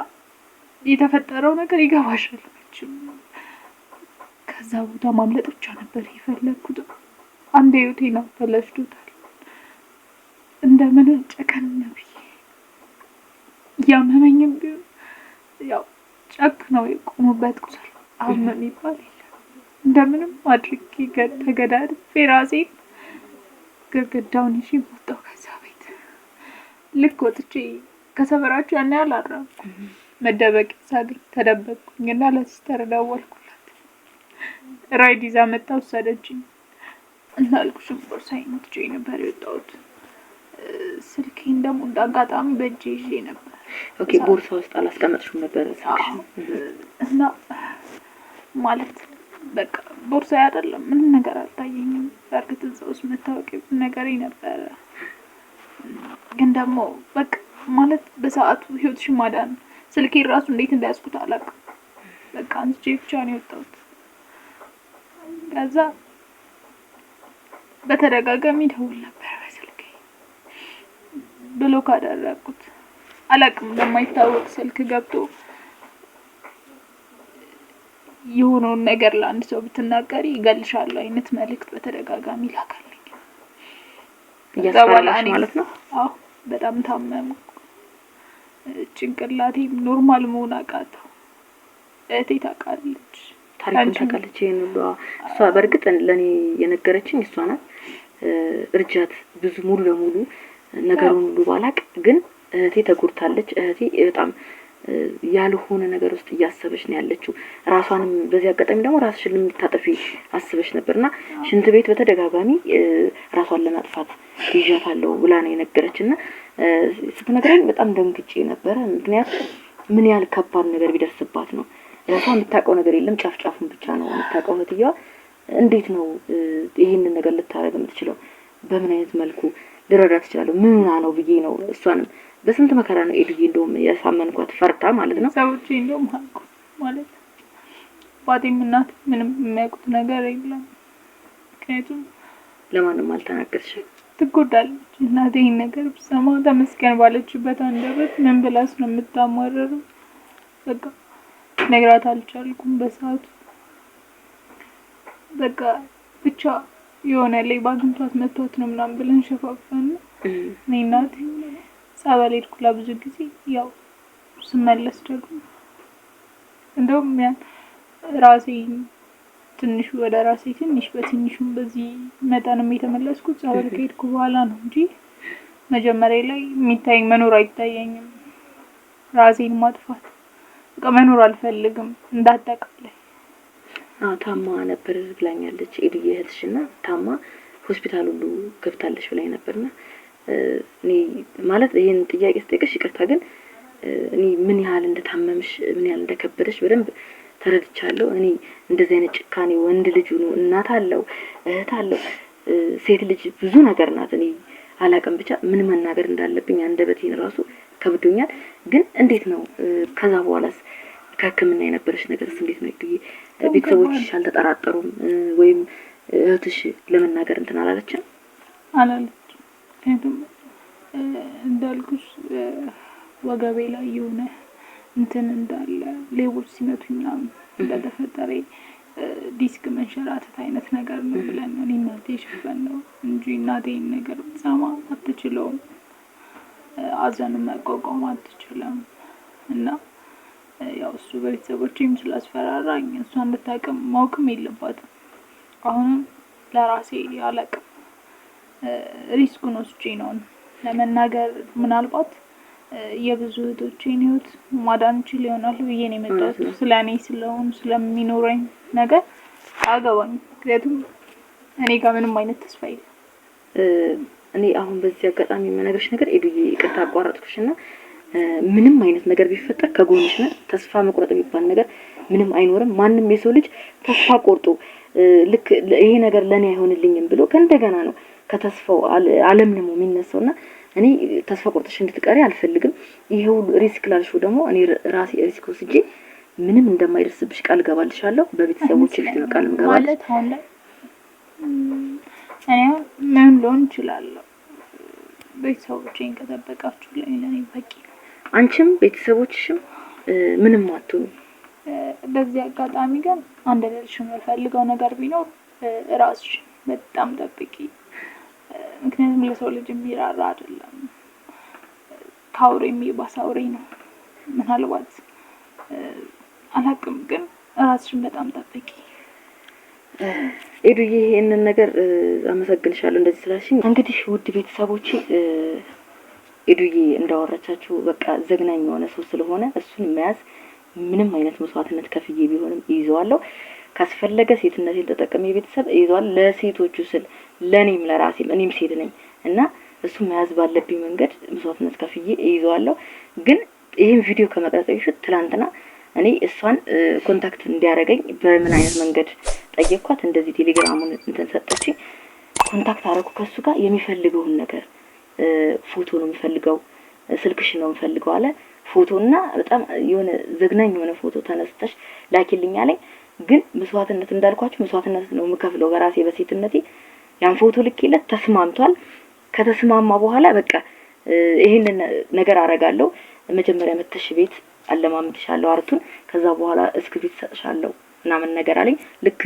የተፈጠረው ነገር ይገባሻል መቼም። ከዛ ቦታ ማምለጥ ብቻ ነበር የፈለግኩት። አንድ ህይወቴን አበላሽቶታል። እንደምንም ጨከን ብዬ እያመመኝም ቢሆን ያው ጨክ ነው የቆሙበት ቁስል አመ የሚባል የለም። እንደምንም አድርጌ ተገዳድፌ ራሴን ግድግዳውን ይዤ ወጣሁ ከዛ ቤት። ልክ ወጥቼ ከሰፈራችሁ ያን ያህል አልራኩም። መደበቂያ ሳገኝ ተደበቅኩኝና ለ sister ደወልኩላት። ራይድ ይዛ መጣ ወሰደችኝ። እንዳልኩሽም ቦርሳዬን ትቼ ነበር የወጣሁት። ስልኬን ደግሞ እንደ አጋጣሚ በእጄ ይዤ ነበር። Okay፣ ቦርሳ ውስጥ አላስቀመጥሽም ነበር ስልክሽን? እና ማለት በቃ ቦርሳ አይደለም ምንም ነገር አልታየኝም። በእርግጥ እዛ ውስጥ መታወቂያ ነገር ነበረ፣ ግን ደግሞ በቃ ማለት በሰዓቱ ህይወትሽን ማዳን ስልኬን ራሱ እንዴት እንዳያዝኩት አላውቅም። በቃ አንስቼ ብቻ ነው የወጣሁት። ከዛ በተደጋጋሚ ደውል ነበር በስልኬ ብሎክ አደረግኩት። አላውቅም በማይታወቅ ስልክ ገብቶ የሆነውን ነገር ለአንድ ሰው ብትናገሪ ይገልሻለሁ አይነት መልእክት በተደጋጋሚ ላከልኝ። እያስፈራራሽ ማለት ነው? አዎ በጣም ታመምኩ። ጭንቅላቴም normal መሆን አቃተው። እህቴ ታውቃለች፣ ታሪኩን ታውቃለች። ይሄን ሁሉ እሷ በእርግጥ ለእኔ የነገረችኝ እሷ ናት። እርጃት ብዙ ሙሉ ለሙሉ ነገሩን ሁሉ ባላቅ ግን እህቴ ተጎድታለች። እህቴ በጣም ያልሆነ ነገር ውስጥ እያሰበች ነው ያለችው። ራሷንም በዚህ አጋጣሚ ደግሞ ራስሽን ልታጠፊ አስበሽ ነበርና ሽንት ቤት በተደጋጋሚ ራሷን ለማጥፋት ይዣታለሁ ብላ ነው የነገረች እና ስትነግረኝ በጣም ደንግጬ ነበረ። ምክንያቱም ምን ያህል ከባድ ነገር ቢደርስባት ነው። ራሷ የምታውቀው ነገር የለም፣ ጫፍ ጫፉን ብቻ ነው የምታውቀው። እህትየዋ እንዴት ነው ይህንን ነገር ልታደርግ የምትችለው? በምን አይነት መልኩ ልረዳት እችላለሁ? ምንና ነው ብዬ ነው እሷንም በስንት መከራ ነው ኤዱዬ እንደውም ያሳመንኳት ፈርታ ማለት ነው። ሰዎች እንደውም አውቁ ማለት አባቴም እናቴ ምንም የሚያውቁት ነገር የለም። ምክንያቱም ለማንም አልተናገርሽም። ትጎዳለች እናቴ ይህን ነገር ብሰማ ተመስገን ባለችበት አንደበት ምን ብላስ ነው የምታማረረው? በቃ ነግራት አልቻልኩም በሰዓቱ። በቃ ብቻ የሆነ ሌባ አግኝቷት መቷት ነው ምናምን ብለን ሸፋፈን። እኔ እናቴ ጸበል ሄድኩ ለብዙ ጊዜ። ያው ስመለስ ደግሞ እንደውም ያን ራሴ ትንሹ ወደ ራሴ ትንሽ በትንሹም በዚህ መጠንም የተመለስኩት ጸበል ከሄድኩ በኋላ ነው እንጂ መጀመሪያ ላይ የሚታየኝ መኖር አይታየኝም። ራሴን ማጥፋት በቃ መኖር አልፈልግም እንዳጠቃላይ። አዎ ታማ ነበር ብላኛለች ኤዱዬ እህትሽ፣ እና ታማ ሆስፒታል ሁሉ ገብታለች ብላኝ ነበርና እኔ ማለት ይሄን ጥያቄ ስጠይቅሽ ይቅርታ ግን እኔ ምን ያህል እንደታመምሽ ምን ያህል እንደከበደሽ በደንብ ተረድቻለሁ። እኔ እንደዚህ አይነት ጭካኔ ወንድ ልጅ ሆኖ እናት አለው እህት አለው ሴት ልጅ ብዙ ነገር ናት። እኔ አላቅም ብቻ ምን መናገር እንዳለብኝ አንደበቴን ራሱ ከብዶኛል። ግን እንዴት ነው ከዛ በኋላስ ከሕክምና የነበረሽ ነገርስ እንዴት ነው? ኤዱዬ ቤተሰቦችሽ አልተጠራጠሩም ወይም እህትሽ ለመናገር እንትን አላለችም? አላለችም። ምክንያቱም እንዳልኩሽ ወገቤ ላይ የሆነ እንትን እንዳለ ሌቦች ሲመቱኝ ምናምን እንደተፈጠረ ዲስክ መንሸራተት አይነት ነገር ነው ብለን ነው እኔ እናቴ የሸፈነው እንጂ እናቴ ይሄን ነገር ብትሰማ አትችለውም፣ ሐዘኑን መቋቋም አትችልም። እና ያው እሱ በቤተሰቦቼም ስላስፈራራኝ እሷ እንድታውቅም ማወቅም የለባትም። አሁንም ለራሴ አላውቅም፣ risk ኡን ወስጄ ነው ለመናገር። ምናልባት የብዙ እህቶቼን ህይወት ማዳን እችል ይሆናል ብዬ ነው የመጣሁት። ስለ እኔ ስለሆኑ ስለሚኖረኝ ነገር አያገባኝም። ምክንያቱም እኔ ጋር ምንም አይነት ተስፋ የለም። እኔ አሁን በዚህ አጋጣሚ የምነግርሽ ነገር ኤዱዬ፣ ይቅርታ አቋረጥኩሽ እና ምንም አይነት ነገር ቢፈጠር ከጎንሽ ነን። ተስፋ መቁረጥ የሚባል ነገር ምንም አይኖርም። ማንም የሰው ልጅ ተስፋ ቆርጦ ልክ ይሄ ነገር ለኔ አይሆንልኝም ብሎ ከእንደገና ነው ከተስፋው አለምልሞ የሚነሳው እና እኔ ተስፋ ቆርጠሽ እንድትቀሪ አልፈልግም። ይሄ ሁሉ risk ላልሽው ደግሞ እኔ ራሴ risk ወስጄ ምንም እንደማይደርስብሽ ቃል እገባልሻለሁ። በቤተሰቦች ፊት ነው ቃል እምገባልሽ። ማለት አሁን ላይ እኔ አሁን ምን ልሆን እችላለሁ? ቤተሰቦቼን ከጠበቃችሁልኝ ለእኔ በቂ ነው። አንቺም ቤተሰቦችሽም ምንም አትሆኑ። በዚህ አጋጣሚ ግን አንድ ልልሽ የምፈልገው ነገር ቢኖር ራስሽን በጣም ጠብቂ። ምክንያቱም ለሰው ልጅ የሚራራ አይደለም፣ ከአውሬ የሚባስ አውሬ ነው። ምናልባት አላቅም፣ ግን ራስሽን በጣም ጠብቂ። ኤዱዬ ይሄንን ነገር አመሰግንሻለሁ እንደዚህ ስላልሽኝ። እንግዲህ ውድ ቤተሰቦቼ ኤዱዬ እንዳወራቻችሁ በቃ ዘግናኝ የሆነ ሰው ስለሆነ እሱን መያዝ ምንም አይነት መስዋዕትነት ከፍዬ ቢሆንም እይዘዋለሁ። ካስፈለገ ሴትነቴን ተጠቅሜ ቤተሰብ እይዘዋለሁ። ለሴቶቹ ስል ለኔም ለራሴም እኔም ሴት ነኝ እና እሱ መያዝ ባለብኝ መንገድ መስዋዕትነት ከፍዬ እይዘዋለሁ። ግን ይህን ቪዲዮ ከመቅረጽ በፊት ትላንትና እኔ እሷን contact እንዲያደርገኝ በምን አይነት መንገድ ጠየኳት። እንደዚህ ቴሌግራሙን እንትን ሰጠችኝ። contact አደረኩ ከሱ ጋር። የሚፈልገውን ነገር ፎቶ ነው የምፈልገው፣ ስልክሽ ነው የምፈልገው አለ። ፎቶና በጣም የሆነ ዘግናኝ የሆነ ፎቶ ተነስተሽ ላኪልኝ አለኝ። ግን መስዋዕትነት እንዳልኳችሁ መስዋዕትነት ነው የምከፍለው በራሴ በሴትነቴ። ያን ፎቶ ልኬለት ተስማምቷል። ከተስማማ በኋላ በቃ ይሄንን ነገር አረጋለሁ፣ መጀመሪያ መተሽ ቤት አለማምድሻለሁ art ኡን፣ ከዛ በኋላ እስክሪብት ሰጥሻለሁ ምናምን ነገር አለኝ። ልክ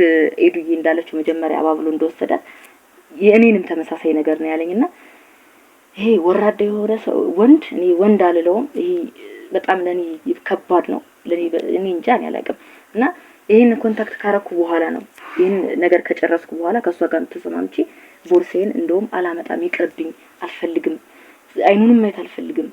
ኤዱዬ እንዳለችው መጀመሪያ አባብሎ እንደወሰዳት የእኔንም ተመሳሳይ ነገር ነው ያለኝና ይሄ ወራዳ የሆነ ሰው ወንድ እኔ ወንድ አልለውም። ይሄ በጣም ለኔ ከባድ ነው። ለኔ እኔ እንጃ እኔ አላውቅም። እና ይሄን contact ካረኩ በኋላ ነው ይሄን ነገር ከጨረስኩ በኋላ ከእሷ ጋር ተስማምቼ ቦርሴን እንደውም አላመጣም፣ ይቅርብኝ፣ አልፈልግም፣ አይኑንም ማየት አልፈልግም፣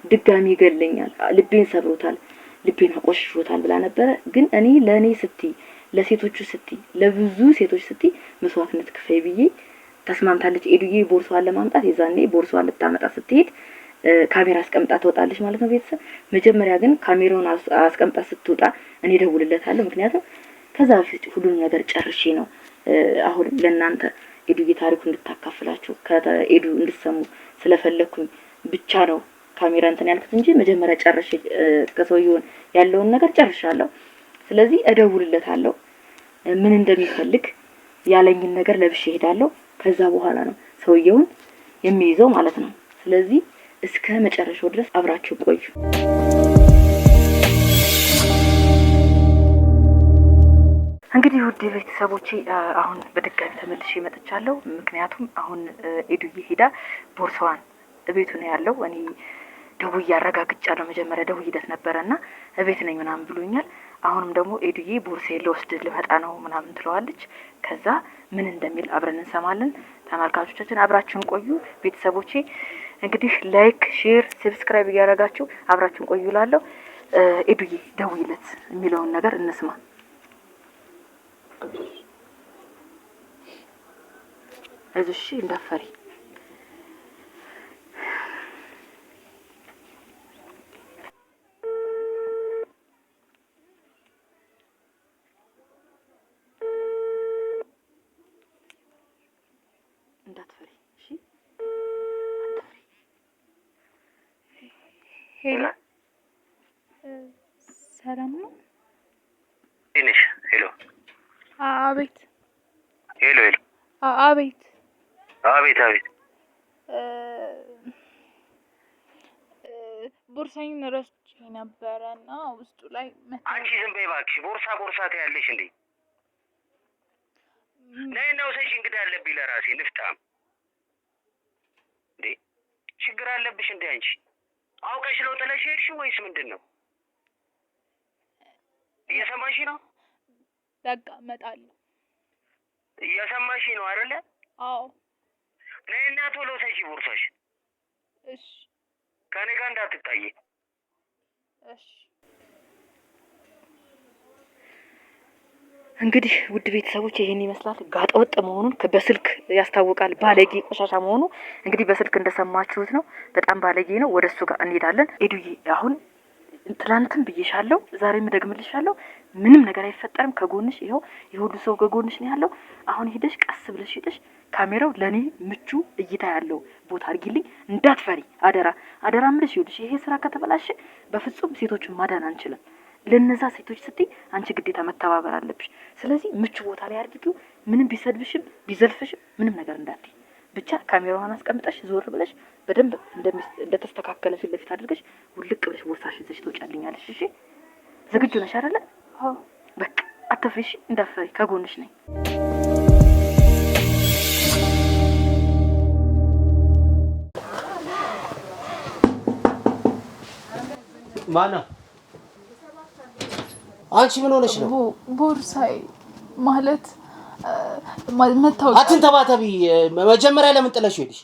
ድጋሚ ይገለኛል፣ ልቤን ሰብሮታል፣ ልቤን አቆሽሾታል ብላ ነበረ። ግን እኔ ለእኔ ስትይ፣ ለሴቶቹ ስትይ፣ ለብዙ ሴቶች ስትይ መስዋዕትነት ክፈይ ብዬ ተስማምታለች። ኤዱዬ ቦርሳዋን ለማምጣት የዛኔ ቦርሳዋን ልታመጣ ስትሄድ ካሜራ አስቀምጣ ትወጣለች ማለት ነው። ቤተሰብ መጀመሪያ ግን ካሜራውን አስቀምጣ ስትወጣ እኔ እደውልለታለሁ። ምክንያቱም ከዛ በፊት ሁሉንም ነገር ጨርሼ ነው አሁን ለእናንተ ኤዱዬ ታሪኩ እንድታካፍላችሁ ከኤዱ እንድትሰሙ ስለፈለኩኝ ብቻ ነው ካሜራ እንትን ያልኩት እንጂ መጀመሪያ ጨርሼ ከሰውየውን ያለውን ነገር ጨርሻለሁ። ስለዚህ እደውልለታለሁ ምን እንደሚፈልግ ያለኝን ነገር ለብሼ እሄዳለሁ። ከዛ በኋላ ነው ሰውየውን የሚይዘው ማለት ነው። ስለዚህ እስከ መጨረሻው ድረስ አብራችሁ ቆዩ። እንግዲህ ውድ ቤተሰቦቼ አሁን በድጋሚ ተመልሼ መጥቻለሁ። ምክንያቱም አሁን ኤዱዬ ሄዳ ቦርሳዋን እቤቱ ነው ያለው። እኔ ደውዬ አረጋግጫለሁ። መጀመሪያ ደውዬለት ነበረ እና እቤት ነኝ ምናምን ብሎኛል። አሁንም ደግሞ ኤዱዬ ቦርሴ ልወስድ ልመጣ ነው ምናምን ትለዋለች። ከዛ ምን እንደሚል አብረን እንሰማለን። ተመልካቾቻችን አብራችሁን ቆዩ። ቤተሰቦቼ እንግዲህ like፣ share፣ subscribe እያደረጋችሁ አብራችሁን ቆዩ እላለሁ። ኤዱዬ ደውይለት የሚለውን ነገር እንስማ። አይዞሽ እንዳፈሪ። እንዳትፈሪ እሺ፣ አትፍሪ። Hello፣ ሰላም ነው? ትንሽ hello። አቤት። Hello hello። አቤት። አቤት አቤት። ቦርሳዬን ረስቼ ነበረ እና ውስጡ ላይ አንቺ ዝም በይ እባክሽ። ቦርሳ ቦርሳ ትያለሽ እንዴ? ነይና ውሰጂ። እንግዳ አለብኝ ለራሴ ንፍጣም። እንዴ ችግር አለብሽ እንዴ አንቺ? አውቀሽ ነው ጥለሽ ሄድሽው ወይስ ምንድን ነው? እየሰማሽ ነው? በቃ እመጣለሁ። እየሰማሽ ነው አይደለ? አዎ። ነይና ቶሎ ውሰጂ ቦርሳሽ። እሺ። ከኔ ጋር እንዳትጣይ። እሺ። እንግዲህ ውድ ቤተሰቦች ይሄን ይመስላል። ጋጠ ወጥ መሆኑን በስልክ ያስታውቃል። ባለጌ ቆሻሻ መሆኑ እንግዲህ በስልክ እንደሰማችሁት ነው። በጣም ባለጌ ነው። ወደ እሱ ጋር እንሄዳለን። ኤዱዬ አሁን ትላንትም ብዬሻለሁ፣ ዛሬም እደግምልሻለሁ። ምንም ነገር አይፈጠርም። ከጎንሽ ይኸው የሁሉ ሰው ከጎንሽ ነው ያለው። አሁን ሄደሽ ቀስ ብለሽ ሄደሽ ካሜራው ለእኔ ምቹ እይታ ያለው ቦታ አድርጊልኝ። እንዳትፈሪ አደራ፣ አደራ ምልሽ። ይኸውልሽ ይሄ ስራ ከተበላሸ በፍጹም ሴቶችን ማዳን አንችልም። ለነዛ ሴቶች ስትይ አንቺ ግዴታ መተባበር አለብሽ። ስለዚህ ምቹ ቦታ ላይ አድርጊው። ምንም ቢሰድብሽም ቢዘልፍሽም ምንም ነገር እንዳትይ ብቻ ካሜራዋን አስቀምጠሽ ዞር ብለሽ በደንብ እንደተስተካከለ ፊት ለፊት አድርገሽ ውልቅ ብለሽ ቦርሳሽ ይዘሽ ትወጫልኛለሽ። እሺ ዝግጁ ነሽ አይደለ? አዎ። በቃ አትፍሪ፣ እሺ? እንዳትፈሪ፣ ከጎንሽ ነኝ። ማነው? አንቺ ምን ሆነሽ ነው? ቦርሳዬ ማለት መታወቂያ። አትንተባተቢ። መጀመሪያ ለምን ጥለሽ ሄድሽ?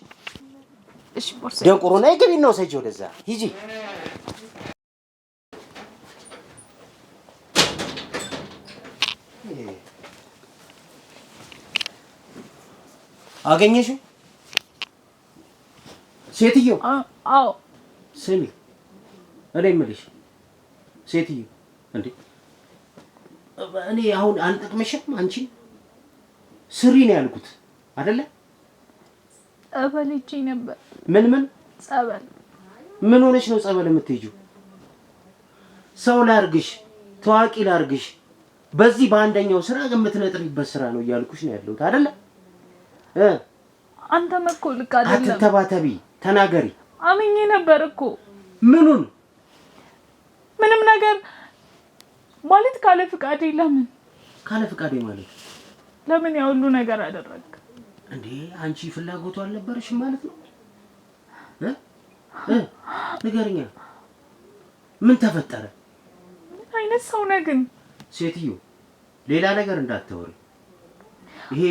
እሺ ቦርሳዬ። ደንቆሮ ነይ ግቢ ነው ሰጂ፣ ወደዛ ሂጂ። አገኘሽው? ሴትዮ አዎ። ስሚ፣ እኔ የምልሽ ሴትዮ፣ እንዴ እኔ አሁን አልጠቅምሽም። አንቺን ስሪ ነው ያልኩት አይደለ? ጸበል ሄጄ ነበር። ምን ምን ጸበል? ምን ሆነሽ ነው ጸበል የምትሄጂው? ሰው ላርግሽ፣ ታዋቂ ላርግሽ፣ በዚህ በአንደኛው ስራ የምትነጥሪበት ስራ ነው እያልኩሽ ነው ያለሁት አይደለ? አንተም እኮ ልክ አይደለም። አትተባተቢ፣ ተናገሪ። አምኜ ነበር እኮ። ምኑን? ምንም ነገር ማለት ካለ ፍቃዴ። ለምን ካለ ፍቃዴ ማለት? ለምን ያ ሁሉ ነገር አደረግክ እንዴ? አንቺ ፍላጎቱ አልነበረሽም ማለት ነው? ንገሪኛ፣ ምን ተፈጠረ? ምን አይነት ሰው ነህ ግን? ሴትዮ ሌላ ነገር እንዳታወሪ። ይሄ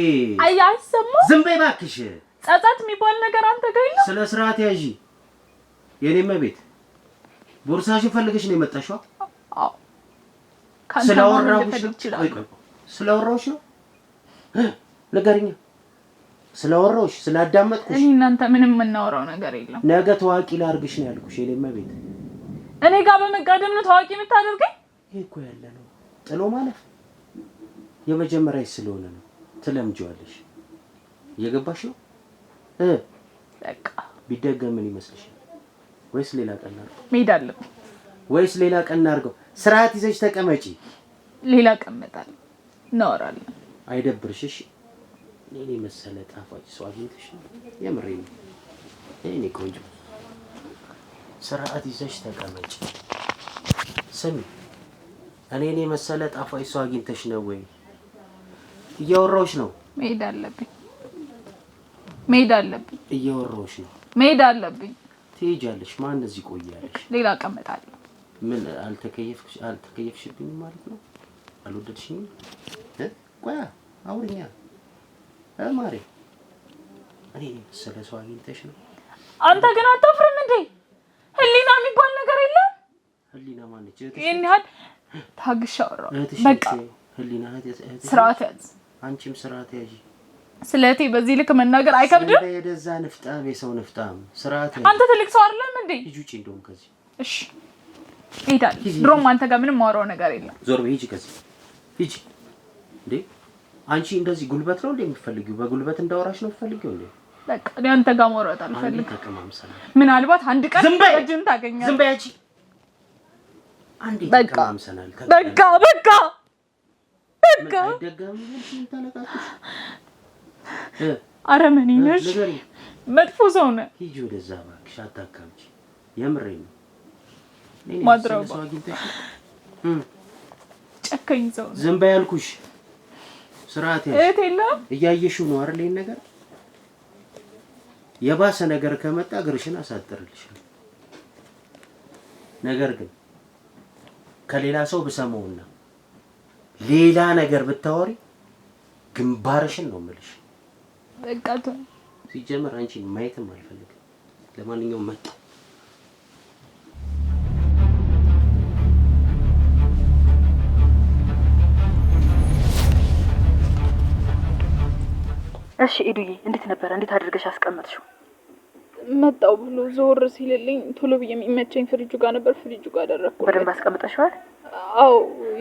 አይ አይሰማም። ዝም በይ እባክሽ። ጸጸት የሚባል ነገር አንተ ጋር የለም። ስለ ስርዓት ያዢ። የኔ ቤት ቦርሳሽን ፈልገሽ ነው የመጣሽው? አዎ። ስላወራሁሽ ነው። ስላወራሁሽ ነው። ንገሪኛ። ስላወራሁሽ ስላዳመጥኩሽ። እኔ እናንተ ምንም የምናወራው ነገር የለም። ነገ ታዋቂ ላድርግሽ ነው ያልኩሽ። የኔማ ቤት እኔ ጋር በመጋደም ነው ታዋቂ የምታደርገኝ? ይሄ እኮ ያለ ነው ጥሎ ማለፍ የመጀመሪያ ስለሆነ ነው። ትለምጂዋለሽ። እየገባሽ ነው? በቃ ቢደገም ምን ይመስልሻል? ወይስ ሌላ ቀን እናድርገው? መሄድ አለብኝ። ወይስ ሌላ ቀን እናድርገው? ስርዓት ይዘሽ ተቀመጪ። ሌላ ቀን እመጣለሁ፣ እናወራለን። አይደብርሽ? እሺ እኔ መሰለ ጣፋጭ ሰው አግኝተሽ ነው? የምሬን ነው። እኔ ቆንጆ ስርዓት ይዘሽ ተቀመጪ። ስሚ፣ እኔን የመሰለ ጣፋጭ ሰው አግኝተሽ ነው ወይ? እያወራሁሽ ነው። መሄድ አለብኝ። መሄድ አለብኝ። እያወራሁሽ ነው። መሄድ አለብኝ። ትሄጃለሽ። ማን እዚህ ቆያለሽ? ሌላ እቀመጣለሁ። ምን አልተከየፍሽብኝም ማለት ነው? አልወደድሽኝም? ቆያ አውሪኛ ማሬ። እኔ የመሰለ ሰው አግኝተሽ ነው። አንተ ግን አታፍርም እንዴ? ህሊና የሚባል ነገር የለም። ህሊና ማነች? ይሄን ያህል ታግሼ አወራሁ። በቃ ህሊና እህትሽ። ስርዓት ያዝ። አንቺም ስርዓት ያዢ። ስለ እህቴ በዚህ ልክ መናገር አይከብድም? የደዛ ንፍጣም፣ የሰው ንፍጣም። ስርዓት ያዢ። አንተ ትልቅ ሰው አይደለም እንዴ? ሂጂ ውጪ እንደውም ከዚህ። እሺ እሄዳለሁ። ድሮም አንተ ጋር ምንም ማወራው ነገር የለም። ዞር በይ፣ ሂጂ ከዚህ ሂጂ። እንዴ አንቺ እንደዚህ ጉልበት ነው እንዴ የምትፈልጊው? በጉልበት እንዳወራሽ ነው የምትፈልጊው እንዴ? በቃ እኔ አንተ ጋር ማውራት አልፈልግም። ተቀማምሰናል። ምናልባት አንድ ቀን እጅን ታገኛለህ። ዝም በይ አንቺ። አንዴ ተቀማምሰናል። በቃ በቃ በቃ። አረመኔ ነሽ፣ መጥፎ ሰው ነህ። ሂጂ ወደዛ እባክሽ፣ አታካብጂ። የምሬን ነው። ማድረግ ጨካኝ ሰው ነህ። ዝም በይ አልኩሽ። ስርዓት ያዥ። እህት የለህም? እያየሽው ነው አይደል? ይሄን ነገር የባሰ ነገር ከመጣ እግርሽን አሳጥርልሻለሁ። ነገር ግን ከሌላ ሰው ብሰማውና ሌላ ነገር ብታወሪ ግንባርሽን ነው የምልሽ። በቃ ሲጀመር አንቺን ማየትም አልፈልግም። ለማንኛውም መጣ እሺ ኤዱዬ፣ እንዴት ነበረ? እንዴት አድርገሽ አስቀመጥሽው? መጣው ብሎ ዞር ሲልልኝ ቶሎ ብዬ የሚመቸኝ ፍሪጁ ጋር ነበር። ፍሪጁ ጋር አደረኩት። በደንብ አስቀምጠሽዋል? አዎ፣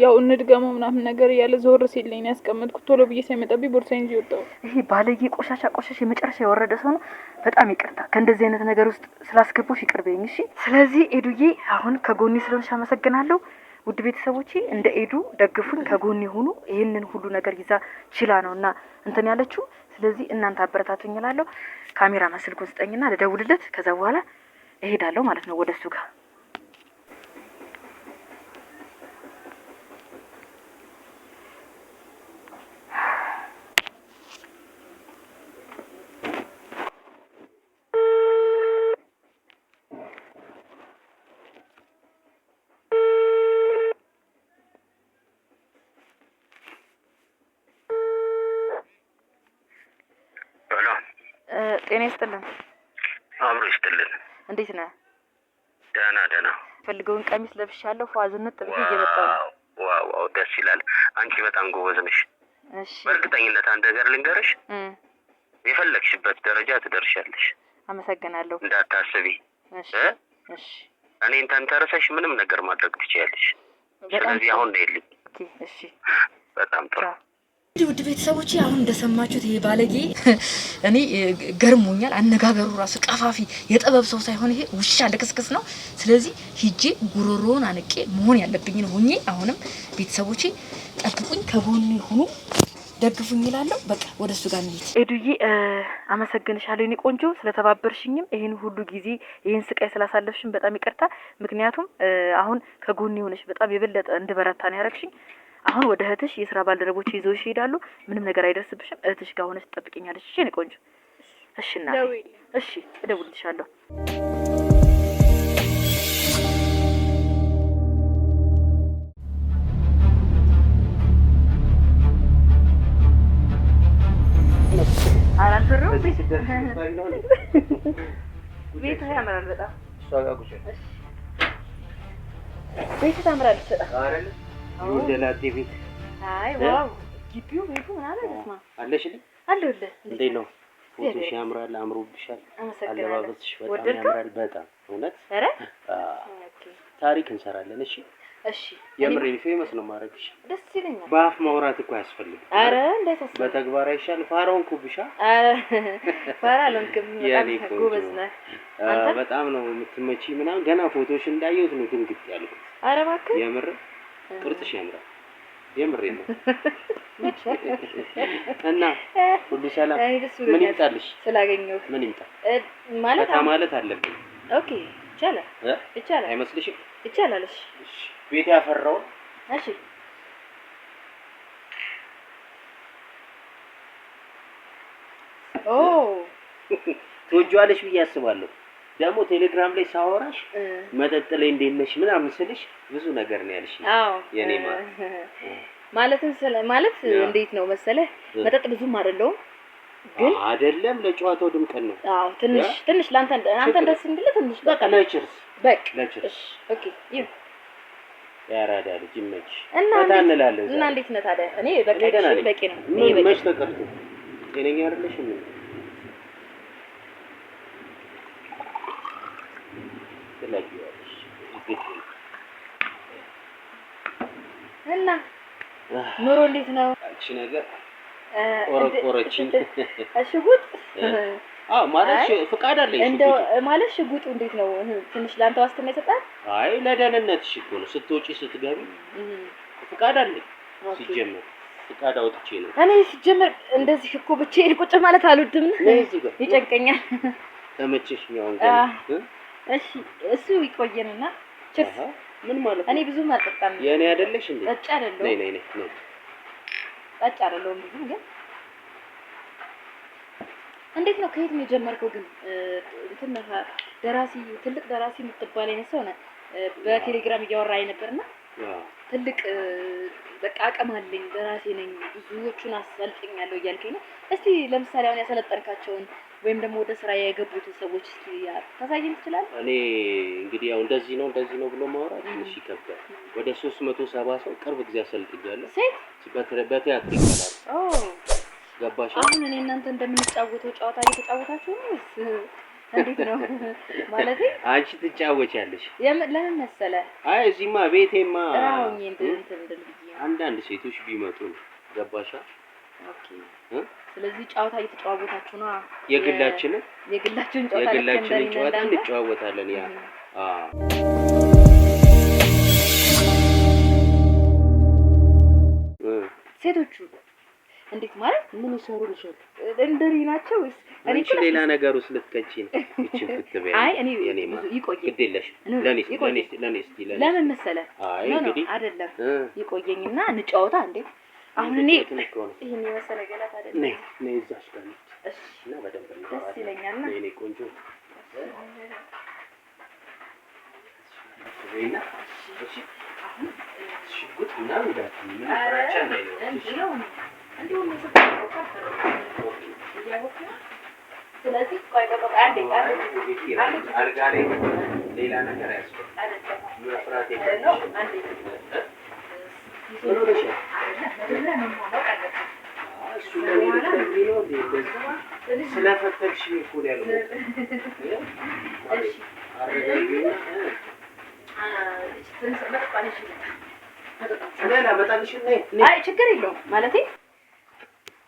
ያው እንድገመው ምናምን ነገር እያለ ዞር ሲልልኝ ነው ያስቀመጥኩት። ቶሎ ብዬ ሳይመጣብኝ ቦርሳዬን ይዤ ወጣሁ። ይሄ ባለጌ ቆሻሻ ቆሻሻ የመጨረሻ የወረደ ሰው ነው። በጣም ይቅርታ ከእንደዚህ አይነት ነገር ውስጥ ስላስገባሽ ይቅር በይኝ። እሺ። ስለዚህ ኤዱዬ አሁን ከጎኔ ስለሆንሽ አመሰግናለሁ። ውድ ቤተሰቦቼ እንደ ኤዱ ደግፉኝ፣ ከጎኔ ሁኑ። ይህንን ሁሉ ነገር ይዛ ችላ ነው እና እንትን ያለችው። ስለዚህ እናንተ አበረታቱኝ እላለሁ። ካሜራማን ስልኩን ስጠኝና ልደውልለት። ከዛ በኋላ እሄዳለሁ ማለት ነው ወደ እሱ ጋር። ጤና ይስጥልን። አብሮ ይስጥልን። እንዴት ነህ? ደህና ደህና። ፈልገውን ቀሚስ ለብሻለሁ። ፏ ዝንጥ ብዬ እየመጣሁ ነው። Wow wow፣ ደስ ይላል። አንቺ በጣም ጎበዝ ነሽ። እሺ። በእርግጠኝነት አንድ ነገር ልንገርሽ፣ የፈለግሽበት ደረጃ ትደርሻለሽ። አመሰግናለሁ። እንዳታስቢ። እሺ እሺ። እኔን ተንተርሰሽ ምንም ነገር ማድረግ ትችያለሽ። ስለዚህ አሁን ነይልኝ። Okay። እሺ። በጣም ጥሩ። ውድ ቤተሰቦቼ አሁን እንደሰማችሁት ይሄ ባለጌ እኔ ገርሞኛል። አነጋገሩ ራሱ ቀፋፊ የጥበብ ሰው ሳይሆን ይሄ ውሻ ልክስክስ ነው። ስለዚህ ሂጄ ጉሮሮውን አንቄ መሆን ያለብኝን ሆኜ አሁንም ቤተሰቦቼ ጠብቁኝ፣ ከጎኔ ሁኑ፣ ደግፉኝ እላለሁ። በቃ ወደ እሱ ጋር እንሂድ። ኤዱዬ አመሰግንሻለሁ የኔ ቆንጆ ስለተባበርሽኝም፣ ይሄን ሁሉ ጊዜ ይሄን ስቃይ ስላሳለፍሽኝ በጣም ይቅርታ። ምክንያቱም አሁን ከጎኔ ሆነሽ በጣም የበለጠ እንድበረታ ነው ያደረግሽኝ። አሁን ወደ እህትሽ የስራ ባልደረቦች ይዘውሽ ይሄዳሉ። ምንም ነገር አይደርስብሽም። እህትሽ ጋር ሆነሽ ትጠብቂኛለሽ። እሺ የኔ ቆንጆ። እሺ እናቴ። እሺ እደውልልሻለሁ። ቤትህ ያምራል በጣም። ቤትህ ታምራለች በጣም። ወንደላጤ ቤት። አይ wow፣ ግቢው ቤቱ ምናምን በስመ አብ። አለሽልኝ? አለሁልህ። እንዴት ነው? ፎቶሽ ያምራል፣ አምሮብሻል። አለባበስሽ በጣም ያምራል። በጣም እውነት። ኧረ ታሪክ እንሰራለን። እሺ እሺ። የምሬን famous ነው ማድረግሽ። ደስ ይለኛል። በአፍ ማውራት እኮ አያስፈልግም። ኧረ እንዳይታሰብ በተግባር አይሻልም? ፋራ ሆንኩብሻ። ኧረ ፋራ አልሆንክም። በጣም ጎበዝ ነህ። በጣም ነው የምትመጪ ምናምን። ገና ፎቶሽ እንዳየሁት ነው ድንግጥ ያልኩት። ኧረ እባክህ የምር ቅርጽሽ ያምራል። የምሬ ነው። እና ሁሉ ሰላም? ምን ይምጣልሽ? ስላገኘሁህ ምን ይምጣ ማለት ፈታ ማለት አለብኝ። Okay ይቻላል፣ ይቻላል። አይመስልሽም? ይቻላል። እሺ ቤት ያፈራውን እሺ። ኦ ትወጂዋለሽ ብዬ አስባለሁ። ደግሞ ቴሌግራም ላይ ሳወራሽ መጠጥ ላይ እንዴት ነሽ ምናምን ስልሽ ብዙ ነገር ነው ያልሽ። አዎ የኔ ማር ማለትም ስለ ማለት እንዴት ነው መሰለህ፣ መጠጥ ብዙም አይደለሁም ግን አይደለም ለጨዋታው ድምቀት ነው። አዎ ትንሽ ትንሽ ለአንተ አንተ ደስ እንዲልህ ትንሽ በቃ ለ cheers በቃ ለ cheers። እሺ okay ይሁን። ያራዳ ልጅ ይመችሽ። እና ፈታ እንላለን እና እንዴት ነህ ታዲያ? እኔ በቃ በቂ ነው። ምን መች ተቀርቶ ጤነኛ አይደለሽም? ምን ትለጊዋለሽ? እና ኑሮ እንዴት ነው? አንቺ ነገር ቆረቆረችኝ። ሽጉጥ አዎ ማለት ፍቃድ አለኝ። እንደው ማለት ሽጉጡ እንዴት ነው? ትንሽ ለአንተ ዋስትና ይሰጣል? አይ ለደህንነትሽ እኮ ነው። ስትወጪ ስትገቢ ፍቃድ አለኝ። ሲጀመር ፍቃድ አውጥቼ ነው እኔ። ሲጀመር እንደዚህ እኮ ብቻዬን ቁጭ ማለት አልወድም፣ ይጨንቀኛል። ተመቸሽኝ አሁን ገና። እሺ እሱ ይቆየንና cheers። ምን ማለት ነው? እኔ ብዙም አልጠጣም። የእኔ አይደለሽ እንዴ? ጠጪ አይደለሁም። ነይ ነይ ነይ ነይ። ጠጪ አይደለሁም ብዙም። ግን እንዴት ነው ከየት ነው የጀመርከው ግን? እንትን ደራሲ፣ ትልቅ ደራሲ የምትባል አይነት ሰው ነህ። በቴሌግራም እያወራኝ ነበርና ትልቅ በቃ አቅም አለኝ፣ ደራሲ ነኝ፣ ብዙዎቹን አሰልጥኛለሁ እያልከኝ ነው። እስቲ ለምሳሌ አሁን ያሰለጠንካቸውን ወይም ደግሞ ወደ ስራ የገቡትን ሰዎች እስኪ ታሳየን ትችላለህ? እኔ እንግዲህ ያው እንደዚህ ነው እንደዚህ ነው ብሎ ማውራት ትንሽ ይከብዳል። ወደ 370 ሰው ቅርብ ጊዜ አሰልጥኛለሁ። ሴት በቲያትር ይባላል። ኦ ገባሽ? አሁን እኔ እናንተ እንደምንጫወተው ጨዋታ እየተጫወታችሁ ነው ወይስ እንዴት ነው? ማለቴ አንቺ ትጫወቻለሽ። ለምን መሰለህ? አይ እዚህማ ቤቴማ ራውኝ እንትን እንድል ብዬ ነው። አንዳንድ ሴቶች ቢመጡ ነው። ገባሻ? okay። ስለዚህ ጨዋታ እየተጨዋወታችሁ ነው። የግላችንን ጨዋታ የግላችንን ጨዋታ እንጨዋወታለን። ያ ሴቶቹ እንዴት ማለት ምን ይሰሩልሻል? እንደኔ ናቸው ወይስ እኔ ሌላ ነገር ውስጥ ልትከቺ ነው? እቺን ፍትበይ። አይ እኔ ይቆየኝ፣ ግድ የለሽም። ለኔ ለኔ ለኔ እስቲ ለኔ ለምን መሰለህ? አይ እንግዲህ አይደለም ይቆየኝና እንጫወታ እንዴ። አሁን እኔ ይሄን የመሰለ ገላት አይደለም። ነይ ነይ እዛሽ ጋር እሺ። እና በደንብ ደስ ይለኛል። ነይ ነይ ቆንጆ ወይና እሺ። አሁን ሽጉጥ ምናምን እንዳትዪ፣ ምን ፍራቻ እንዳይኖርሽ። ስለዚህ ቆይ ቆይ አንዴ አልጋ ላይ ሌላ ነገር አያስፈልግም። መፍራት የለብሽም። ምን ሆነሻል? እሱ ለእኔ ልትነግሪኝ ነው እንዴ? እንደዚህ ስለፈተግሽኝ እኮ ነው ያልሞቀው። አረጋጊውና አይ ችግር የለውም። ማለቴ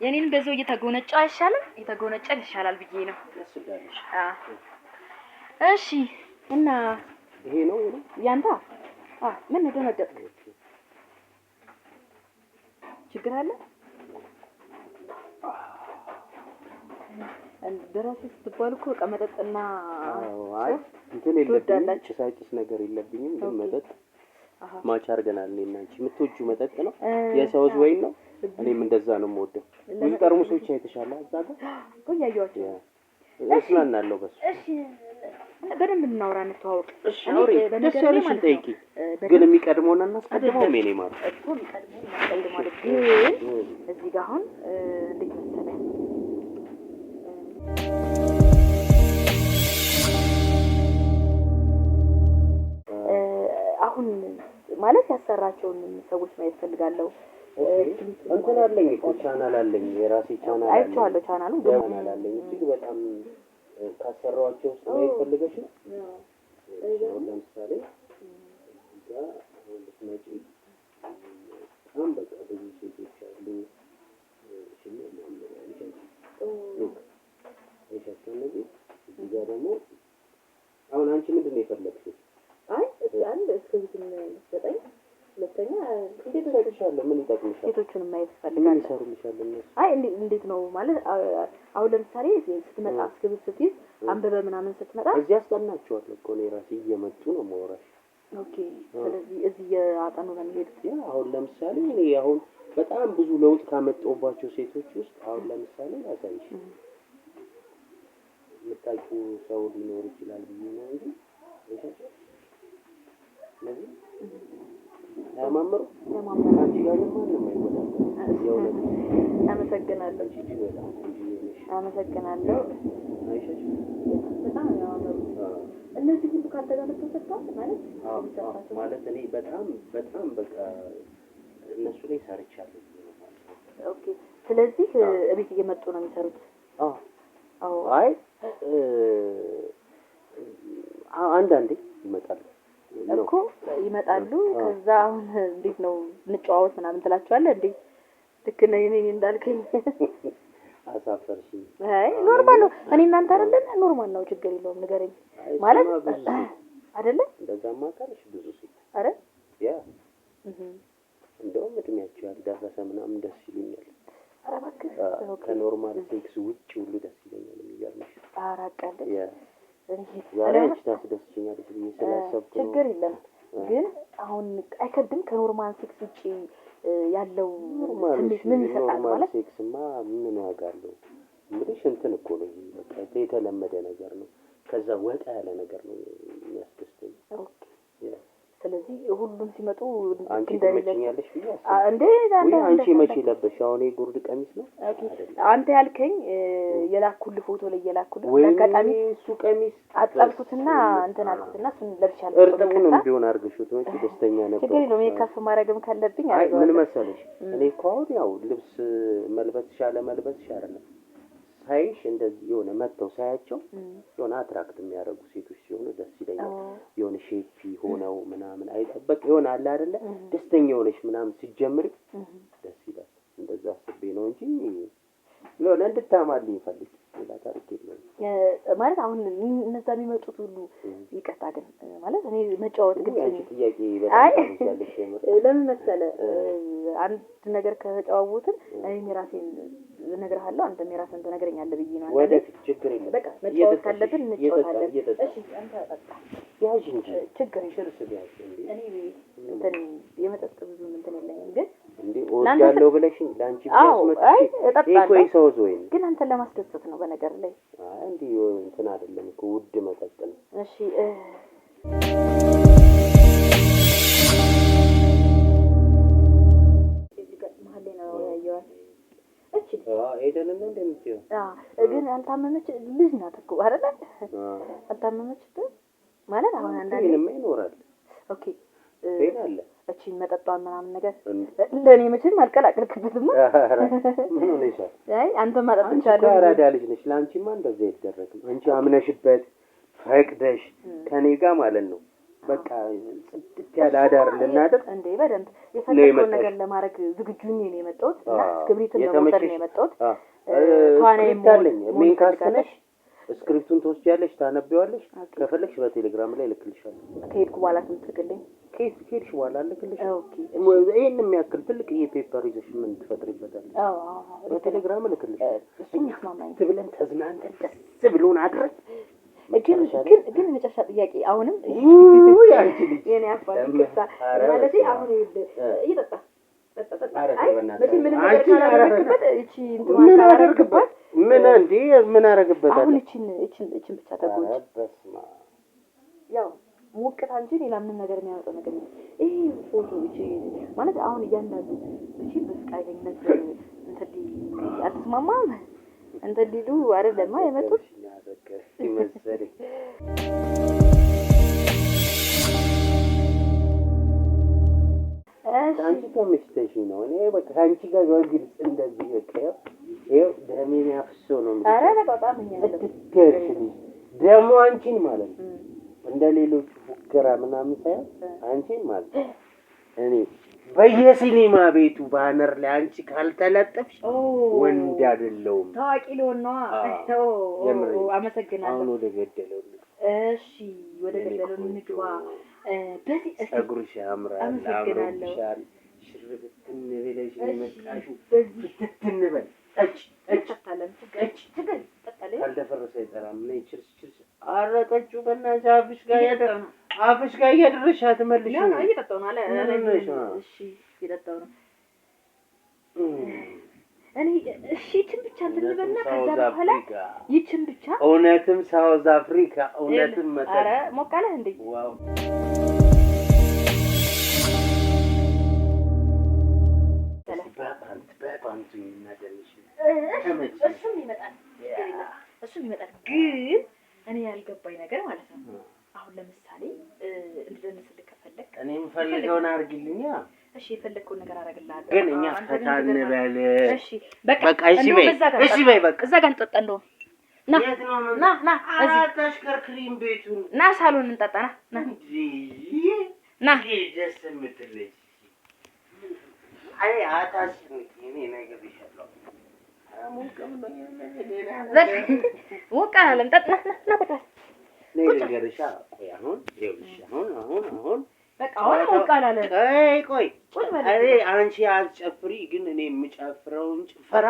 የኔን በዛው እየተጎነጨ አይሻልም? እየተጎነጨን ይሻላል ብዬ ነው። እሺ እና ይሄ ነው ያንተ? አዎ። ምን ነው ደነገጥክ? ችግር አለ? ደራሲ ስትባል እኮ በቃ መጠጥና አይ እንትን የለብኝም፣ ጭሳጭስ ነገር የለብኝም። ግን መጠጥ match አድርገናል እኔና አንቺ። የምትወጂው መጠጥ ነው የሰውዝ ወይን ነው። እኔም እንደዛ ነው የምወደው። ብዙ ጠርሙሶች አይተሻል እዛ ጋር እኮ እያየኋቸው እጽናናለሁ በሱ። እሺ በደንብ እናውራ፣ እንተዋወቅ። እሺ አውሪ፣ ደስ ያለሽን ጠይቂ። ግን የሚቀድመውን እናስቀድመውም የእኔ ማለት እኮ የሚቀድመውን እናስቀድመዋለን። ግን እዚህ ጋር አሁን እንዴት መሰለህ አሁን ማለት ያሰራቸውን ሰዎች ማየት ፈልጋለሁ። እንትን አለኝ እኮ ቻናል አለኝ፣ የራሴ ቻናል አለኝ። አይቼዋለሁ። ቻናሉ ቻናል አለኝ። እጅግ በጣም ካሰራኋቸው ውስጥ ማየት ፈልገሽ ነው። አሁን ለምሳሌ እዚህ ጋር አሁን ብትመጪ በጣም በቃ ብዙ ሴቶች አሉ። አይሻቸው እነዚህ። እዚህ ጋር ደግሞ አሁን አንቺ ምንድን ነው የፈለግሽው? አይ አንድ እስክሪብት ልትሰጠኝ፣ ሁለተኛ እንዴት እሰጥሻለሁ? ምን ይጠቅምሻል? ሴቶቹን ማየት ምን እፈልጋለሁ። ይሰሩልሻል እነሱ? አይ እንዴት ነው ማለት አሁን ለምሳሌ ስትመጣ እስክሪብት ስትይዝ አንብበ ምናምን ስትመጣ እዚህ አስጠናቸዋለሁ እኮ እኔ ራሴ እየመጡ ነው የማወራሽ። okay። ስለዚህ እዚህ እያጠኑ ነው የሚሄዱት። ያ አሁን ለምሳሌ እኔ አሁን በጣም ብዙ ለውጥ ካመጣሁባቸው ሴቶች ውስጥ አሁን ለምሳሌ ላሳይሽ። ሰው ሊኖር ይችላል ብዬ ነው እንጂ አይሻቸው። ስለዚህ አያማምሩ። ያማምራል። አንቺ ጋር ግን ማንም አይወዳደርም። የእውነት አመሰግናለሁ። አንቺ እጅግ በጣም ቆንጆዬ ነሽ። አመሰግናለሁ። አይሻቸው። በጣም ነው የሚያማምሩት። እነዚህ ሁሉ ከአንተ ጋር መጥተው ሰርተዋል ማለት አዎ፣ አዎ። የሚሰራቸው ማለት እኔ በጣም በጣም በቃ እነሱ ላይ ሰርቻለሁ ብዬ ነው የማስበው። Okay። ስለዚህ እቤት እየመጡ ነው የሚሰሩት። አዎ። አዎ። አይ አንዳንዴ ይመጣሉ ነው። እኮ ይመጣሉ። አዎ። ከዛ አሁን እንዴት ነው እንጨዋወት ምናምን ትላቸዋለህ እንዴ? ልክ ነህ እኔ እንዳልከኝ። አሳፈርሽኝ። አይ normal ነው። እኔ እናንተ አይደለን normal ነው፣ ችግር የለውም። ንገረኝ አይ ማለት እሱማ ብዙ ሴት አይደለ? እንደዛማ ካልሽ ብዙ ሴት አረ ያ እህ እንደውም እድሜያቸው ያልደረሰ ምናምን ደስ ይሉኛል። ኧረ እባክህ። Okay። ከ normal sex ውጭ ሁሉ ደስ ይለኛል። የሚገርምሽ ኧረ አቃለች ያ እኔ ዛሬ እኔ አንቺ ታስደስችኛለሽ ብዬ ስላሰብኩ ነው። ችግር የለም ግን አሁን አይከብድም? ከ normal sex ውጪ ያለው normal ስሜት ምን ይሰጣል normal ማለት? ሴክስማ ምን ዋጋ አለው? የምልሽ እንትን እኮ ነው ይሄ በቃ የተለመደ ነገር ነው። ከዛ ወጣ ያለ ነገር ነው የሚያስደስተኝ። Okay። ያ ስለዚህ ሁሉም ሲመጡ ልክ አንቺ እንደሌለ ትመችኛለሽ ብዬ አስባለሁ። እንዴ ወይ አንተ አንቺ መቼ ለበሽ? አሁን ይሄ ጉርድ ቀሚስ ነው Okay። አይደለም? አንተ ያልከኝ የላኩልህ ፎቶ ላይ የላኩልህ ወይ አጋጣሚ እሱ ቀሚስ አጠብኩትና እንትን አልኩትና እሱን ለብሻለሁ። እርጥቡንም ቢሆን አድርገሽው ትመጪ ደስተኛ ነበር። ችግር የለውም። እኔ ከፍ ማድረግም ካለብኝ አይ ምን አደርገዋለሁ። መሰለሽ፣ እኔ እኮ አሁን ያው ልብስ መልበስሽ አለመልበስሽ አይደለም፣ ሳይሽ እንደዚህ የሆነ መጥተው ሳያቸው የሆነ attract የሚያደርጉ ሴቶች ሲሆኑ ደስ ይለኛል። የሆነ shapey ሆነው ምናምን አይጠበቅ የሆነ አለ አይደለ ደስተኛ የሆነሽ ምናምን ሲጀምር ደስ ይላል። እንደዛ አስቤ ነው እንጂ የሆነ እንድታማልኝ ፈልጌ ሌላ ታሪክ የለውም። ማለት አሁን እነዛ የሚመጡት ሁሉ ይቅርታ ግን ማለት እኔ መጫወት ግድ አንቺ ጥያቄ አይ በጣም ታበዣለሽ የምር። ለምን መሰለ አንድ ነገር ከተጨዋወትን እኔም የራሴን እነግርሃለሁ አንተም የራስህን ትነግረኛለህ ብዬ ነው። አንዳንዴ ወደፊት ችግር የለም። በቃ መጫወት ካለብን እንጫወታለን። እየጠጣሽ እሺ አንተ ጠጣ፣ ያዥ እንጂ ችግር የለም። cheers ቢያንስ እንዴ እኔ እንትን የመጠጥ ብዙ እንትን የለኝም ግን እንዴ እወዳለሁ ብለሽኝ ለአንቺ አዎ፣ አይ ቢያስመጥቼ ይሄ እኮ እጠጣለሁ የሰው ወይን ግን አንተን ለማስደሰት ነው በነገር ላይ። አይ እንዲህ እንትን አይደለም እኮ ውድ መጠጥ ነው። እሺ እዚህ ጋር መሀል ላይ ነው ያየኋት። እቺ ኤደን ነው እንደምትይው ግን አልታመመች ልጅ ናት እኮ አይደለ? አልታመመችብህ ማለት አሁን አንዳንዴ pain ማ ይኖራል። Okay pain አለ እቺን መጠጧን ምናምን ነገር እንዴ? ለእኔ መቼም አልቀላቀልክበትማ። ኧረ ምን ሆነሻል? አይ አንተም አንቺ እኮ አጠጥቻለሁ። አራዳ ልጅ ነሽ። ለአንቺማ እንደዚህ አይደረግም። አንቺ አምነሽበት ፈቅደሽ ከኔ ጋር ማለት ነው በቃ ጽድት ያለ አዳር ልናደር እንዴ በደንብ ነው የፈለግከውን የመጣሽው። ነገር ለማድረግ ዝግጁ ሆኜ ነው የመጣሁት እና አዎ። እስክሪብትን ለመውሰድ የተመቸሽ- ነው የመጣሁት። አዎ። ተዋናይ script መሆን አለኝ። መሆን main cast እፈልጋለሁ። ነሽ። script ኡን ትወስጃለሽ፣ ታነቢዋለሽ። Okay። ከፈለግሽ በቴሌግራም ላይ እልክልሻለሁ። ከሄድኩ በኋላ ስምትልክልኝ። ከሄድሽ በኋላ እልክልሻለሁ። Okay። ይሄን የሚያክል ትልቅ ይሄ paper ይዘሽ ምን ትፈጥሪበታለሽ? አዎ አዎ አዎ። በቴሌግራም እልክልሻለሁ። እሱም ይስማማኝ። ደስ ብለን ተዝናንተን ደስ ብሎን አድረን ግን መጨረሻ ላይ ግን ግን የመጨረሻ ጥያቄ አሁንም ውይ አንቺ ልጅ የኔ አባት ይቅርታ ኧረ ማለቴ በስመ አብ። አሁን ይኸውልህ እየጠጣ ጠጣ ጠጣ። ኧረ አይ ተይ በእናትህ። መቼም ምንም ነገር አንቺ ኧረ ካላደረግክበት እቺ እንትኗን ምን ካላደረግክባት አደርግበት? ምን እንዴ ምን አደርግበታለሁ? አሁን እቺን እቺን እቺን ብቻ ተጎጂ። ኧረ በስመ አብ። ያው ሞቅታ እንጂ ሌላ ምንም ነገር የሚያመጣው ነገር የለም። ይሄ ፎቶ እቺ ማለት አሁን እያንዳንዱ እቺ በፍቃደኝነት እንትን አትስማማም እንትን ሊሉ አይደለማ የመጡት። አዘከርሽኝ፣ አዘከርሽኝ መሰለኝ። እሺ አንቺ ተመችተሽኝ ነው። እኔ በቃ ከአንቺ ጋር በግልጽ እንደዚህ በቃ ይኸው ይኸው ደሜን ያፍሶ ነው የምልሽ። ኧረ በጣም እኛለሁ። ጽድት ያልሽ ልጅ ደግሞ አንቺን ማለት ነው እንደ ሌሎቹ ፉከራ ምናምን ሳይሆን አንቺን ማለት ነው እኔ በየሲኒማ ቤቱ banner ላይ አንቺ ካልተለጠፍሽ ወንድ አይደለሁም። ታዋቂ ሊሆን ነዋ። አዎ፣ የምሬን። ኦ፣ አመሰግናለሁ። አሁን ወደ ገደለው እንግባ። እሺ ወደ የኔ ገደለው ቆንጆ። እንግባ። በዚህ እስኪ ጸጉርሽ ያምራል፣ አመሰግናለሁ። አምሮብሻል። ሽር ብትን ብለሽ ነው የመጣሽው። በዚህ ብትን በል ጠጭ ጠጭ እንጠጣለን። ችግር ችግር እንጠጣለን። ካልደፈረሰ አይጠራም። ነይ cheers cheers። ኧረ ጠጪው በእናትሽ አፍሽ ጋር አፍሽ ጋር እያደረሽ አትመልሺው። ነው እየጠጣሁ ነው። አለ ምን ሆነሽ ነው? እሺ እየጠጣሁ ነው። እኔ እሺ ይችን ብቻ እንትን ልበልና ከዛ በኋላ ይችን ብቻ እውነትም South Africa እውነትም መጠጥ። ኧረ ሞቅ አለህ እንዴ? Wow በፓንቱ እናደንሽ። እሱም ይመጣል እሱም ይመጣል። ግን እኔ ያልገባኝ ነገር ማለት ነው አሁን ለምሳሌ እንድደንስልህ ከፈለክ እኔ የምፈልገውን አድርጊልኛ። እሺ የፈለግከውን ነገር አደርግልሃለሁ። ግን እኛ ፈታ እንበል። እሺ በቃ እሺ በይ፣ እሺ በይ፣ በቃ እዛ ጋር እንጠጣ። እንደውም ና ና ና፣ እዚህ አታሽከርክሪም ቤቱን። ና ሳሎን እንጠጣ። ና ና ና፣ ደስ የምትል ልጅ። አይ አታስጨንቂ፣ እኔ እነግርሻለሁ። ሞቅ አላለም። ጠጥ ና ና ና፣ ቁጭ በል። ነይ ልንገርሻ። ቆይ አሁን ይኸውልሽ፣ አሁን አሁን አሁን በቃ አሁን ሞቅ አላለም። ቆይ ቆይ፣ እኔ አንቺ አትጨፍሪ፣ ግን እኔ የምጨፍረውን ጭፈራ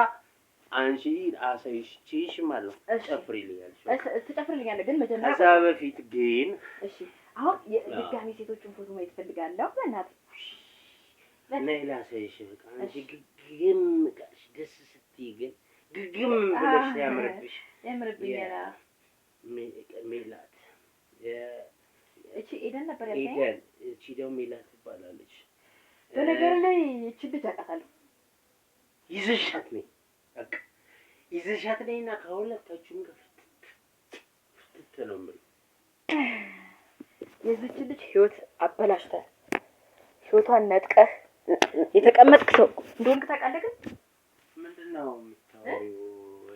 አንቺ አሳይቼሽ ማለት ነው። ጨፍሪልኛለሽ። ትጨፍሪልኛለህ፣ ግን መጀመሪያ ከዛ በፊት ግን እሺ፣ አሁን ድጋሚ ሴቶችን ፎቶ ማየት እፈልጋለሁ። በእናትህ ነይ ላሳይሽ። በቃ አንቺ ግግም ጋሽ ደስ ስትይ ግን ግግም ብለሽ ያምርብሽ፣ ያምርብኛል። ሜላት እቺ ኤደን ነበር ያልከኝ? ኤደን። እቺ ደግሞ ሜላት ትባላለች። በነገር ላይ እቺ ልጅ አውቃታለሁ። ይዘሻት ነይ፣ በቃ ይዘሻት ነይና ከሁለታችሁም ጋር ፍትት ነው የምልህ። የዚች ልጅ ህይወት አበላሽተህ ህይወቷን ነጥቀህ የተቀመጥክ ሰው እንደሆንክ ታውቃለህ። ግን ምንድን ነው የምታወሪው?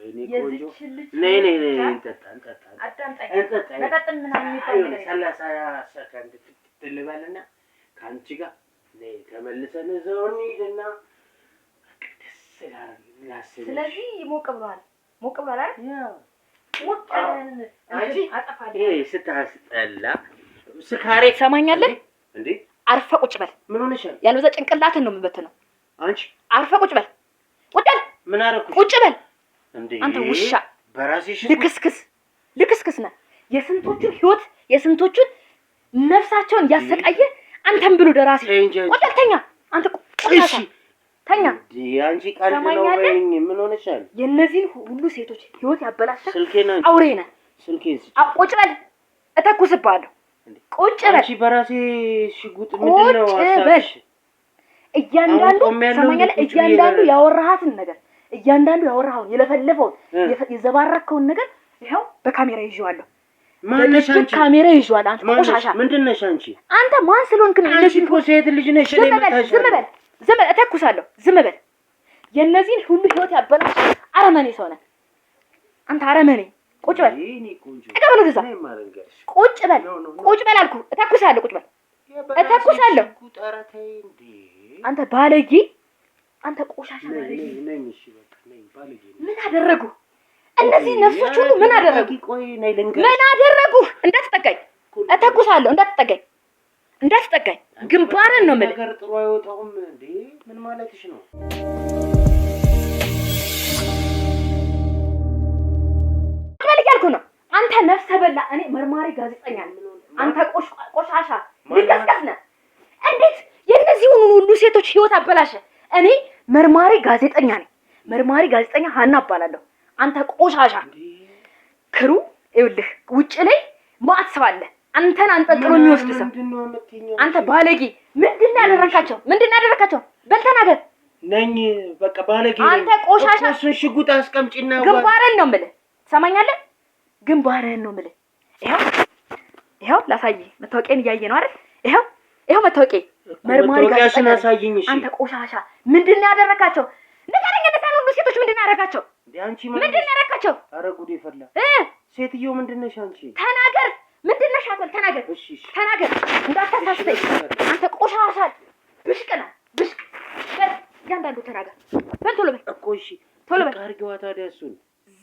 እኔ ቆንጆ ነይ ነይ ነይ፣ እንጠጣ እንጠጣ፣ አዳምጠኝ። እንጠጣ። መጠጥ ምናምን የሚባል ነገር 30 ሰከንድ ፍትት ልበልና ከአንቺ ጋር ነይ ተመልሰን እዛው እንሂድና ደስ ላስብሽ። ስለዚህ ሞቅ ብሏል፣ ሞቅ ብሏል አይደል? ሞቅ አንቺ አጠፋለሁ። ይሄ ስታስጠላ ስካሬ። ትሰማኛለህ እንዴ? አርፈህ ቁጭ በል። ምን ሆነሻል? ያለበዛ ጭንቅላትህን ነው የምበትነው። አንቺ አርፈህ ቁጭ በል፣ ቁጭ በል። ምን አደረኩሽ? ቁጭ በል እንዴ አንተ ውሻ፣ በራስሽ ልክስክስ ልክስክስ ነህ። የስንቶቹን ህይወት የስንቶቹን ነፍሳቸውን ያሰቃየ አንተን ብሎ ደራሲ። ቁጭ በል ተኛ። አንተ ቆሻሻ ተኛ። አንቺ ቀልድ ነው በይኝ። ምን ሆነሻል? የእነዚህን ሁሉ ሴቶች ህይወት ያበላሸ ስልኬን አውሬ ነህ። ስልኬን ቁጭ በል፣ እተኩስብሃለሁ። ቁጭ በል። አንቺ በራሴ ሽጉጥ ምንድን ነው ሀሳብሽ? እያንዳንዱ ሰማኛለህ። እያንዳንዱ ያወራሃትን ነገር እያንዳንዱ ያወራኸውን የለፈለፈውን የዘባረከውን ነገር ይኸው በካሜራ ይዤዋለሁ። ማነሽ አንቺ? ካሜራ ይዤዋለሁ። አንተ ቆሻሻ ምንድን ነሽ አንቺ? አንተ ማን ስለሆንክ ነው? አንቺ እኮ ሴት ልጅ ነሽ። ዝም በል ዝም በል ዝም በል፣ እተኩሳለሁ። ዝም በል። የእነዚህን ሁሉ ህይወት ያበላሽ አረመኔ ሰው ነህ አንተ አረመኔ። ቁጭ በል፣ ጠጋ በል ወደዛ። ቁጭ በል ቁጭ በል አልኩህ። እተኩሳለሁ። ቁጭ በል፣ እተኩሳለሁ። አንተ ባለጌ፣ አንተ ቆሻሻ ባለጌ። ምን አደረጉ እነዚህ ነፍሶች ሁሉ? ምን አደረጉ? ምን አደረጉ? እንዳትጠጋኝ፣ እተኩሳለሁ። እንዳትጠጋኝ፣ እንዳትጠጋኝ፣ ግንባርን ነው የምልህ። ነገር ጥሩ አይወጣውም እንዴ? ምን ማለትሽ ነው? ቁጭ በል እያልኩህ ነው። አንተ ነፍሰ በላ። እኔ መርማሪ ጋዜጠኛ ነኝ። አንተ ቆሻሻ ልከስከስ ነህ። እንዴት የእነዚህን ሁሉ ሴቶች ህይወት አበላሸ? እኔ መርማሪ ጋዜጠኛ ነኝ። መርማሪ ጋዜጠኛ ሀና እባላለሁ። አንተ ቆሻሻ ክሩ፣ ይኸውልህ ውጭ ላይ ማአት ሰው አለ። አንተን አንጠልጥሎ የሚወስድ ሰው። አንተ ባለጌ፣ ምንድን ነው ያደረካቸው? ምንድን ነው ያደረካቸው? በል ተናገር። ነኝ በቃ ባለጌ ነኝ። አንተ ቆሻሻ፣ እሱን ሽጉጥ አስቀምጪና ግንባርህን ነው የምልህ። ትሰማኛለህ? ግንባርህን ነው የምልህ። ይኸው ይኸው ላሳይህ። መታወቂያን እያየህ ነው አይደል? ይኸው ይኸው መታወቂያ፣ መርማሪ ጋዜጠኛ። አንተ ቆሻሻ፣ ምንድን ነው ያደረካቸው? ንገረኝ። እነዚያን ሁሉ ሴቶች ምንድን ነው ያደረካቸው? ምንድን ነው ያደረካቸው? ኧረ ጉዴ ፈላ። ሴትዮ ምንድን ነሽ አንቺ? ተናገር። ምንድን ነሽ አትበል፣ ተናገር፣ ተናገር፣ እንዳታሳስተኝ። አንተ ቆሻሻ ብሽቅ ነህ፣ ብሽቅ። በል እያንዳንዱ ተናገር። በል ቶሎ በል እኮ። እሺ ቶሎ በል። አድርጊዋ ታዲያ እሱን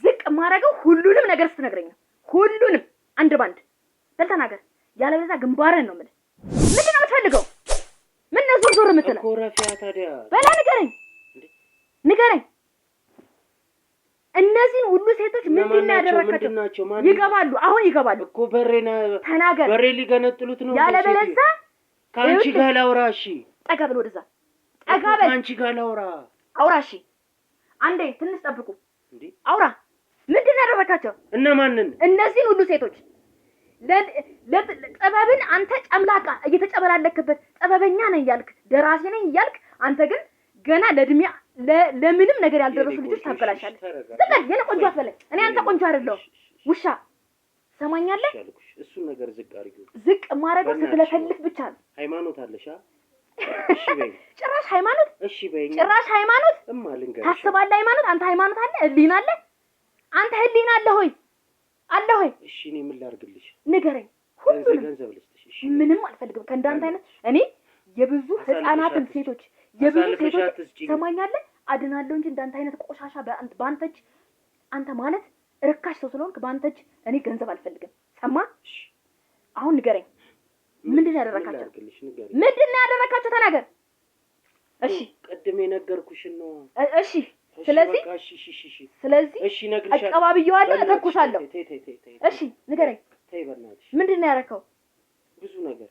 ዝቅ የማደርገው ሁሉንም ነገር ስትነግረኝ ነው። ሁሉንም አንድ ባንድ በል ተናገር። ያለበለዚያ ግንባርህን ነው የምልህ። ምንድን ነው የምትፈልገው? ምን ነው ዞር ዞር የምትለው? እኮ ረፊያ ታዲያ በላ ንገረኝ፣ ንገረኝ። እነዚህን ሁሉ ሴቶች ምንድን ነው ያደረካቸው? ይገባሉ፣ አሁን ይገባሉ እኮ በሬና ተናገር። በሬ ሊገነጥሉት ነው። ያለበለዚያ ከአንቺ ጋር ላውራ። እሺ ጠጋ በል ወደዛ፣ ጠጋ በል። ከአንቺ ጋር ላውራ። አውራ። እሺ አንዴ ትንሽ ጠብቁ። አውራ ምንድን ነው ያደረካቸው? እና ማንን? እነዚህን ሁሉ ሴቶች ጥበብን አንተ ጨምላቃ እየተጨበላለክበት ጥበበኛ ነኝ እያልክ ደራሲ ነኝ እያልክ አንተ ግን ገና ለእድሜ ለምንም ነገር ያልደረሱ ልጆች ታበላሻለህ። ዝም በል የኔ ቆንጆ አትበለኝ። እኔ አንተ ቆንጆ አይደለሁም ውሻ። ሰማኛለህ? እሱን ነገር ዝቅ አድርጊው። ዝቅ ማድረገው ስትለፈልፍ ብቻ ነው። ሃይማኖት አለሽ? እሺ በይኝ። ጭራሽ ሃይማኖት? እሺ በይኝ። ጭራሽ ሃይማኖት እማ ልንገርሽ፣ ታስባለህ? ሃይማኖት አንተ ሃይማኖት አለ? ህሊና አለ? አንተ ህሊና አለ ሆይ አለ ሆይ? እሺ እኔ ምን ላድርግልሽ? ንገረኝ። ሁሉንም ገንዘብ ልስጥሽ? እሺ ምንም አልፈልግም ከእንዳንተ አይነት። እኔ የብዙ ህፃናትን ሴቶች የብዙ ሴቶች ሰማኛለህ፣ አድናለሁ እንጂ እንዳንተ አይነት ቆሻሻ በአንተ እጅ፣ አንተ ማለት ርካሽ ሰው ስለሆንክ በአንተ እጅ እኔ ገንዘብ አልፈልግም። ሰማ? አሁን ንገረኝ፣ ምንድን ነው ያደረካቸው? ምንድን ነው ያደረካቸው? ተናገር። እሺ ቅድም የነገርኩሽን ነው። እሺ ስለዚህ ስለዚህ እሺ እነግርሻለሁ፣ አቀባብየዋለሁ፣ እተኩሳለሁ። እሺ ንገረኝ፣ ተይ በእናትሽ። ምንድን ነው ያደረከው? ብዙ ነገር።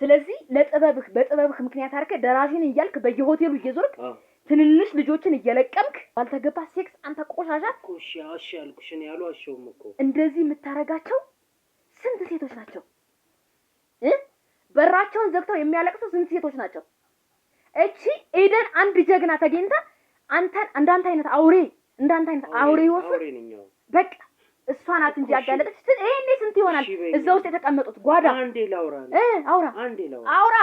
ስለዚህ ለጥበብህ በጥበብህ ምክንያት አድርገህ ደራሲን እያልክ በየሆቴሉ እየዞርክ ትንንሽ ልጆችን እየለቀምክ ባልተገባ ሴክስ አንተ ቆሻሻ። እሺ እሺ አልኩሽ፣ እኔ አልዋሸሁም እኮ። እንደዚህ የምታረጋቸው ስንት ሴቶች ናቸው? በራቸውን ዘግተው የሚያለቅሱ ስንት ሴቶች ናቸው? እቺ ኤደን አንድ ጀግና ተገኝታ አንተን እንዳንተ አይነት አውሬ እንዳንተ አይነት አውሬ ይወስድ በቃ እሷ ናት እንጂ ያጋለጠች። ይሄኔ ስንት ይሆናል እዛ ውስጥ የተቀመጡት ጓዳ። አንዴ ላውራ አውራ አንዴ ላውራ አውራ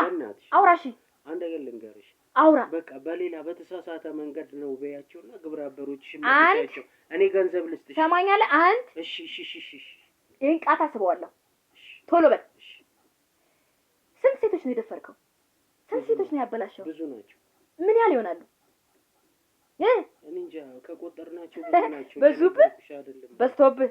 አውራ። እሺ አንድ ነገር ልንገርሽ። አውራ። በቃ በሌላ በተሳሳተ መንገድ ነው በያቸውና ግብረ አበሮችሽ መልሻቸው። እኔ ገንዘብ ልስጥሽ። ሰማኛለህ? አንድ እሺ እሺ እሺ እሺ ይሄን ቃታ ስበዋለሁ። ቶሎ በል። ስንት ሴቶች ነው የደፈርከው? ስንት ሴቶች ነው ያበላሸው? ብዙ ናቸው። ምን ያህል ይሆናሉ? እኔ እንጃ ከቆጠርናቸው ብዙ ናቸው። በዙብህ በዝቶብህ።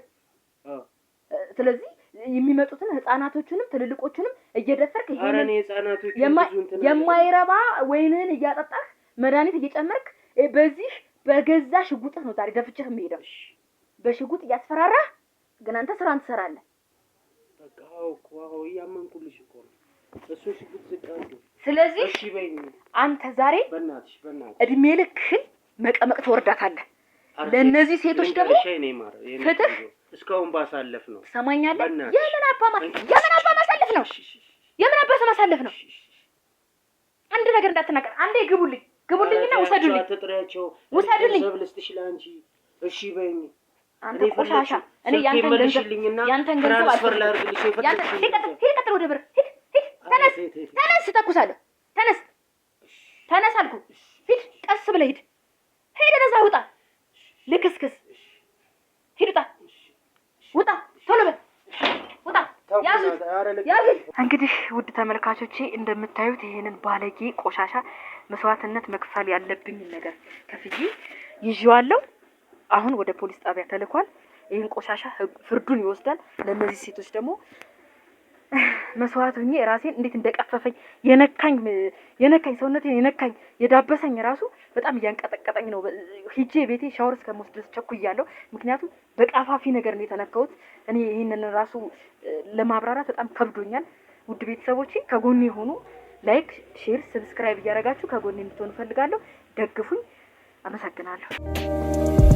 ስለዚህ የሚመጡትን ህፃናቶቹንም ትልልቆቹንም እየደፈርክ ይሄንን ህፃናቶቹን የማይረባ ወይንህን እያጠጣህ መድኃኒት እየጨመርክ በዚህ በገዛ ሽጉጥህ ነው ዛሬ ደፍቼህ የምሄደው። በሽጉጥ እያስፈራራህ ግን አንተ ስራን ትሰራለህ። በቃ አዎ እኮ አዎ እያመንኩልሽ እኮ ነው። እሱ ሽጉጥ ዝቅ አድርጊው። ስለዚህ እሺ በይኝ። አንተ ዛሬ በእናትሽ በእናትሽ እድሜ ልክህን መቀመቅ ትወርዳታለህ። ለእነዚህ ሴቶች ደግሞ ፍትህ እስካሁን ባሳለፍ ነው። ትሰማኛለህ? የምን አባ ማሳለፍ ነው? የምን አባ ማሳለፍ ነው? አንድ ነገር እንዳትናገር። አንዴ ግቡልኝ፣ ግቡልኝና ውሰዱልኝ፣ ውሰዱልኝ። እሺ በይኝ። አንተ ቆሻሻ፣ እኔ ያንተን ገንዘብ ያንተን ገንዘብ አልፈልግም። ሂድ፣ ቀጥል፣ ወደ ብር ሂድ፣ ሂድ፣ ተነስ፣ ተነስ፣ ተኩሳለሁ። ተነስ፣ ተነስ አልኩህ። ሂድ፣ ቀስ ብለህ ሂድ። ሂድ፣ ወደዛ ውጣ፣ ልክስክስ። ሂድ፣ ውጣ፣ ውጣ፣ ቶሎ በል ውጣ። ያዙት፣ ያዙት። እንግዲህ ውድ ተመልካቾቼ እንደምታዩት ይሄንን ባለጌ ቆሻሻ መስዋዕትነት መክፈል ያለብኝን ነገር ከፍዬ ይዤዋለሁ። አሁን ወደ ፖሊስ ጣቢያ ተልኳል። ይህን ቆሻሻ ፍርዱን ይወስዳል። ለእነዚህ ሴቶች ደግሞ መስዋዕት ሆኜ ራሴን እንዴት እንደቀፈፈኝ የነካኝ የነካኝ ሰውነቴን የነካኝ የዳበሰኝ ራሱ በጣም እያንቀጠቀጠኝ ነው። ሂጄ ቤቴ ሻወር እስከምወስድ ድረስ ቸኩያለሁ። ምክንያቱም በቀፋፊ ነገር ነው የተነካሁት። እኔ ይህንን ራሱ ለማብራራት በጣም ከብዶኛል። ውድ ቤተሰቦቼ ከጎኔ የሆኑ like፣ share፣ subscribe እያደረጋችሁ ከጎኔ እንድትሆኑ እፈልጋለሁ። ደግፉኝ። አመሰግናለሁ።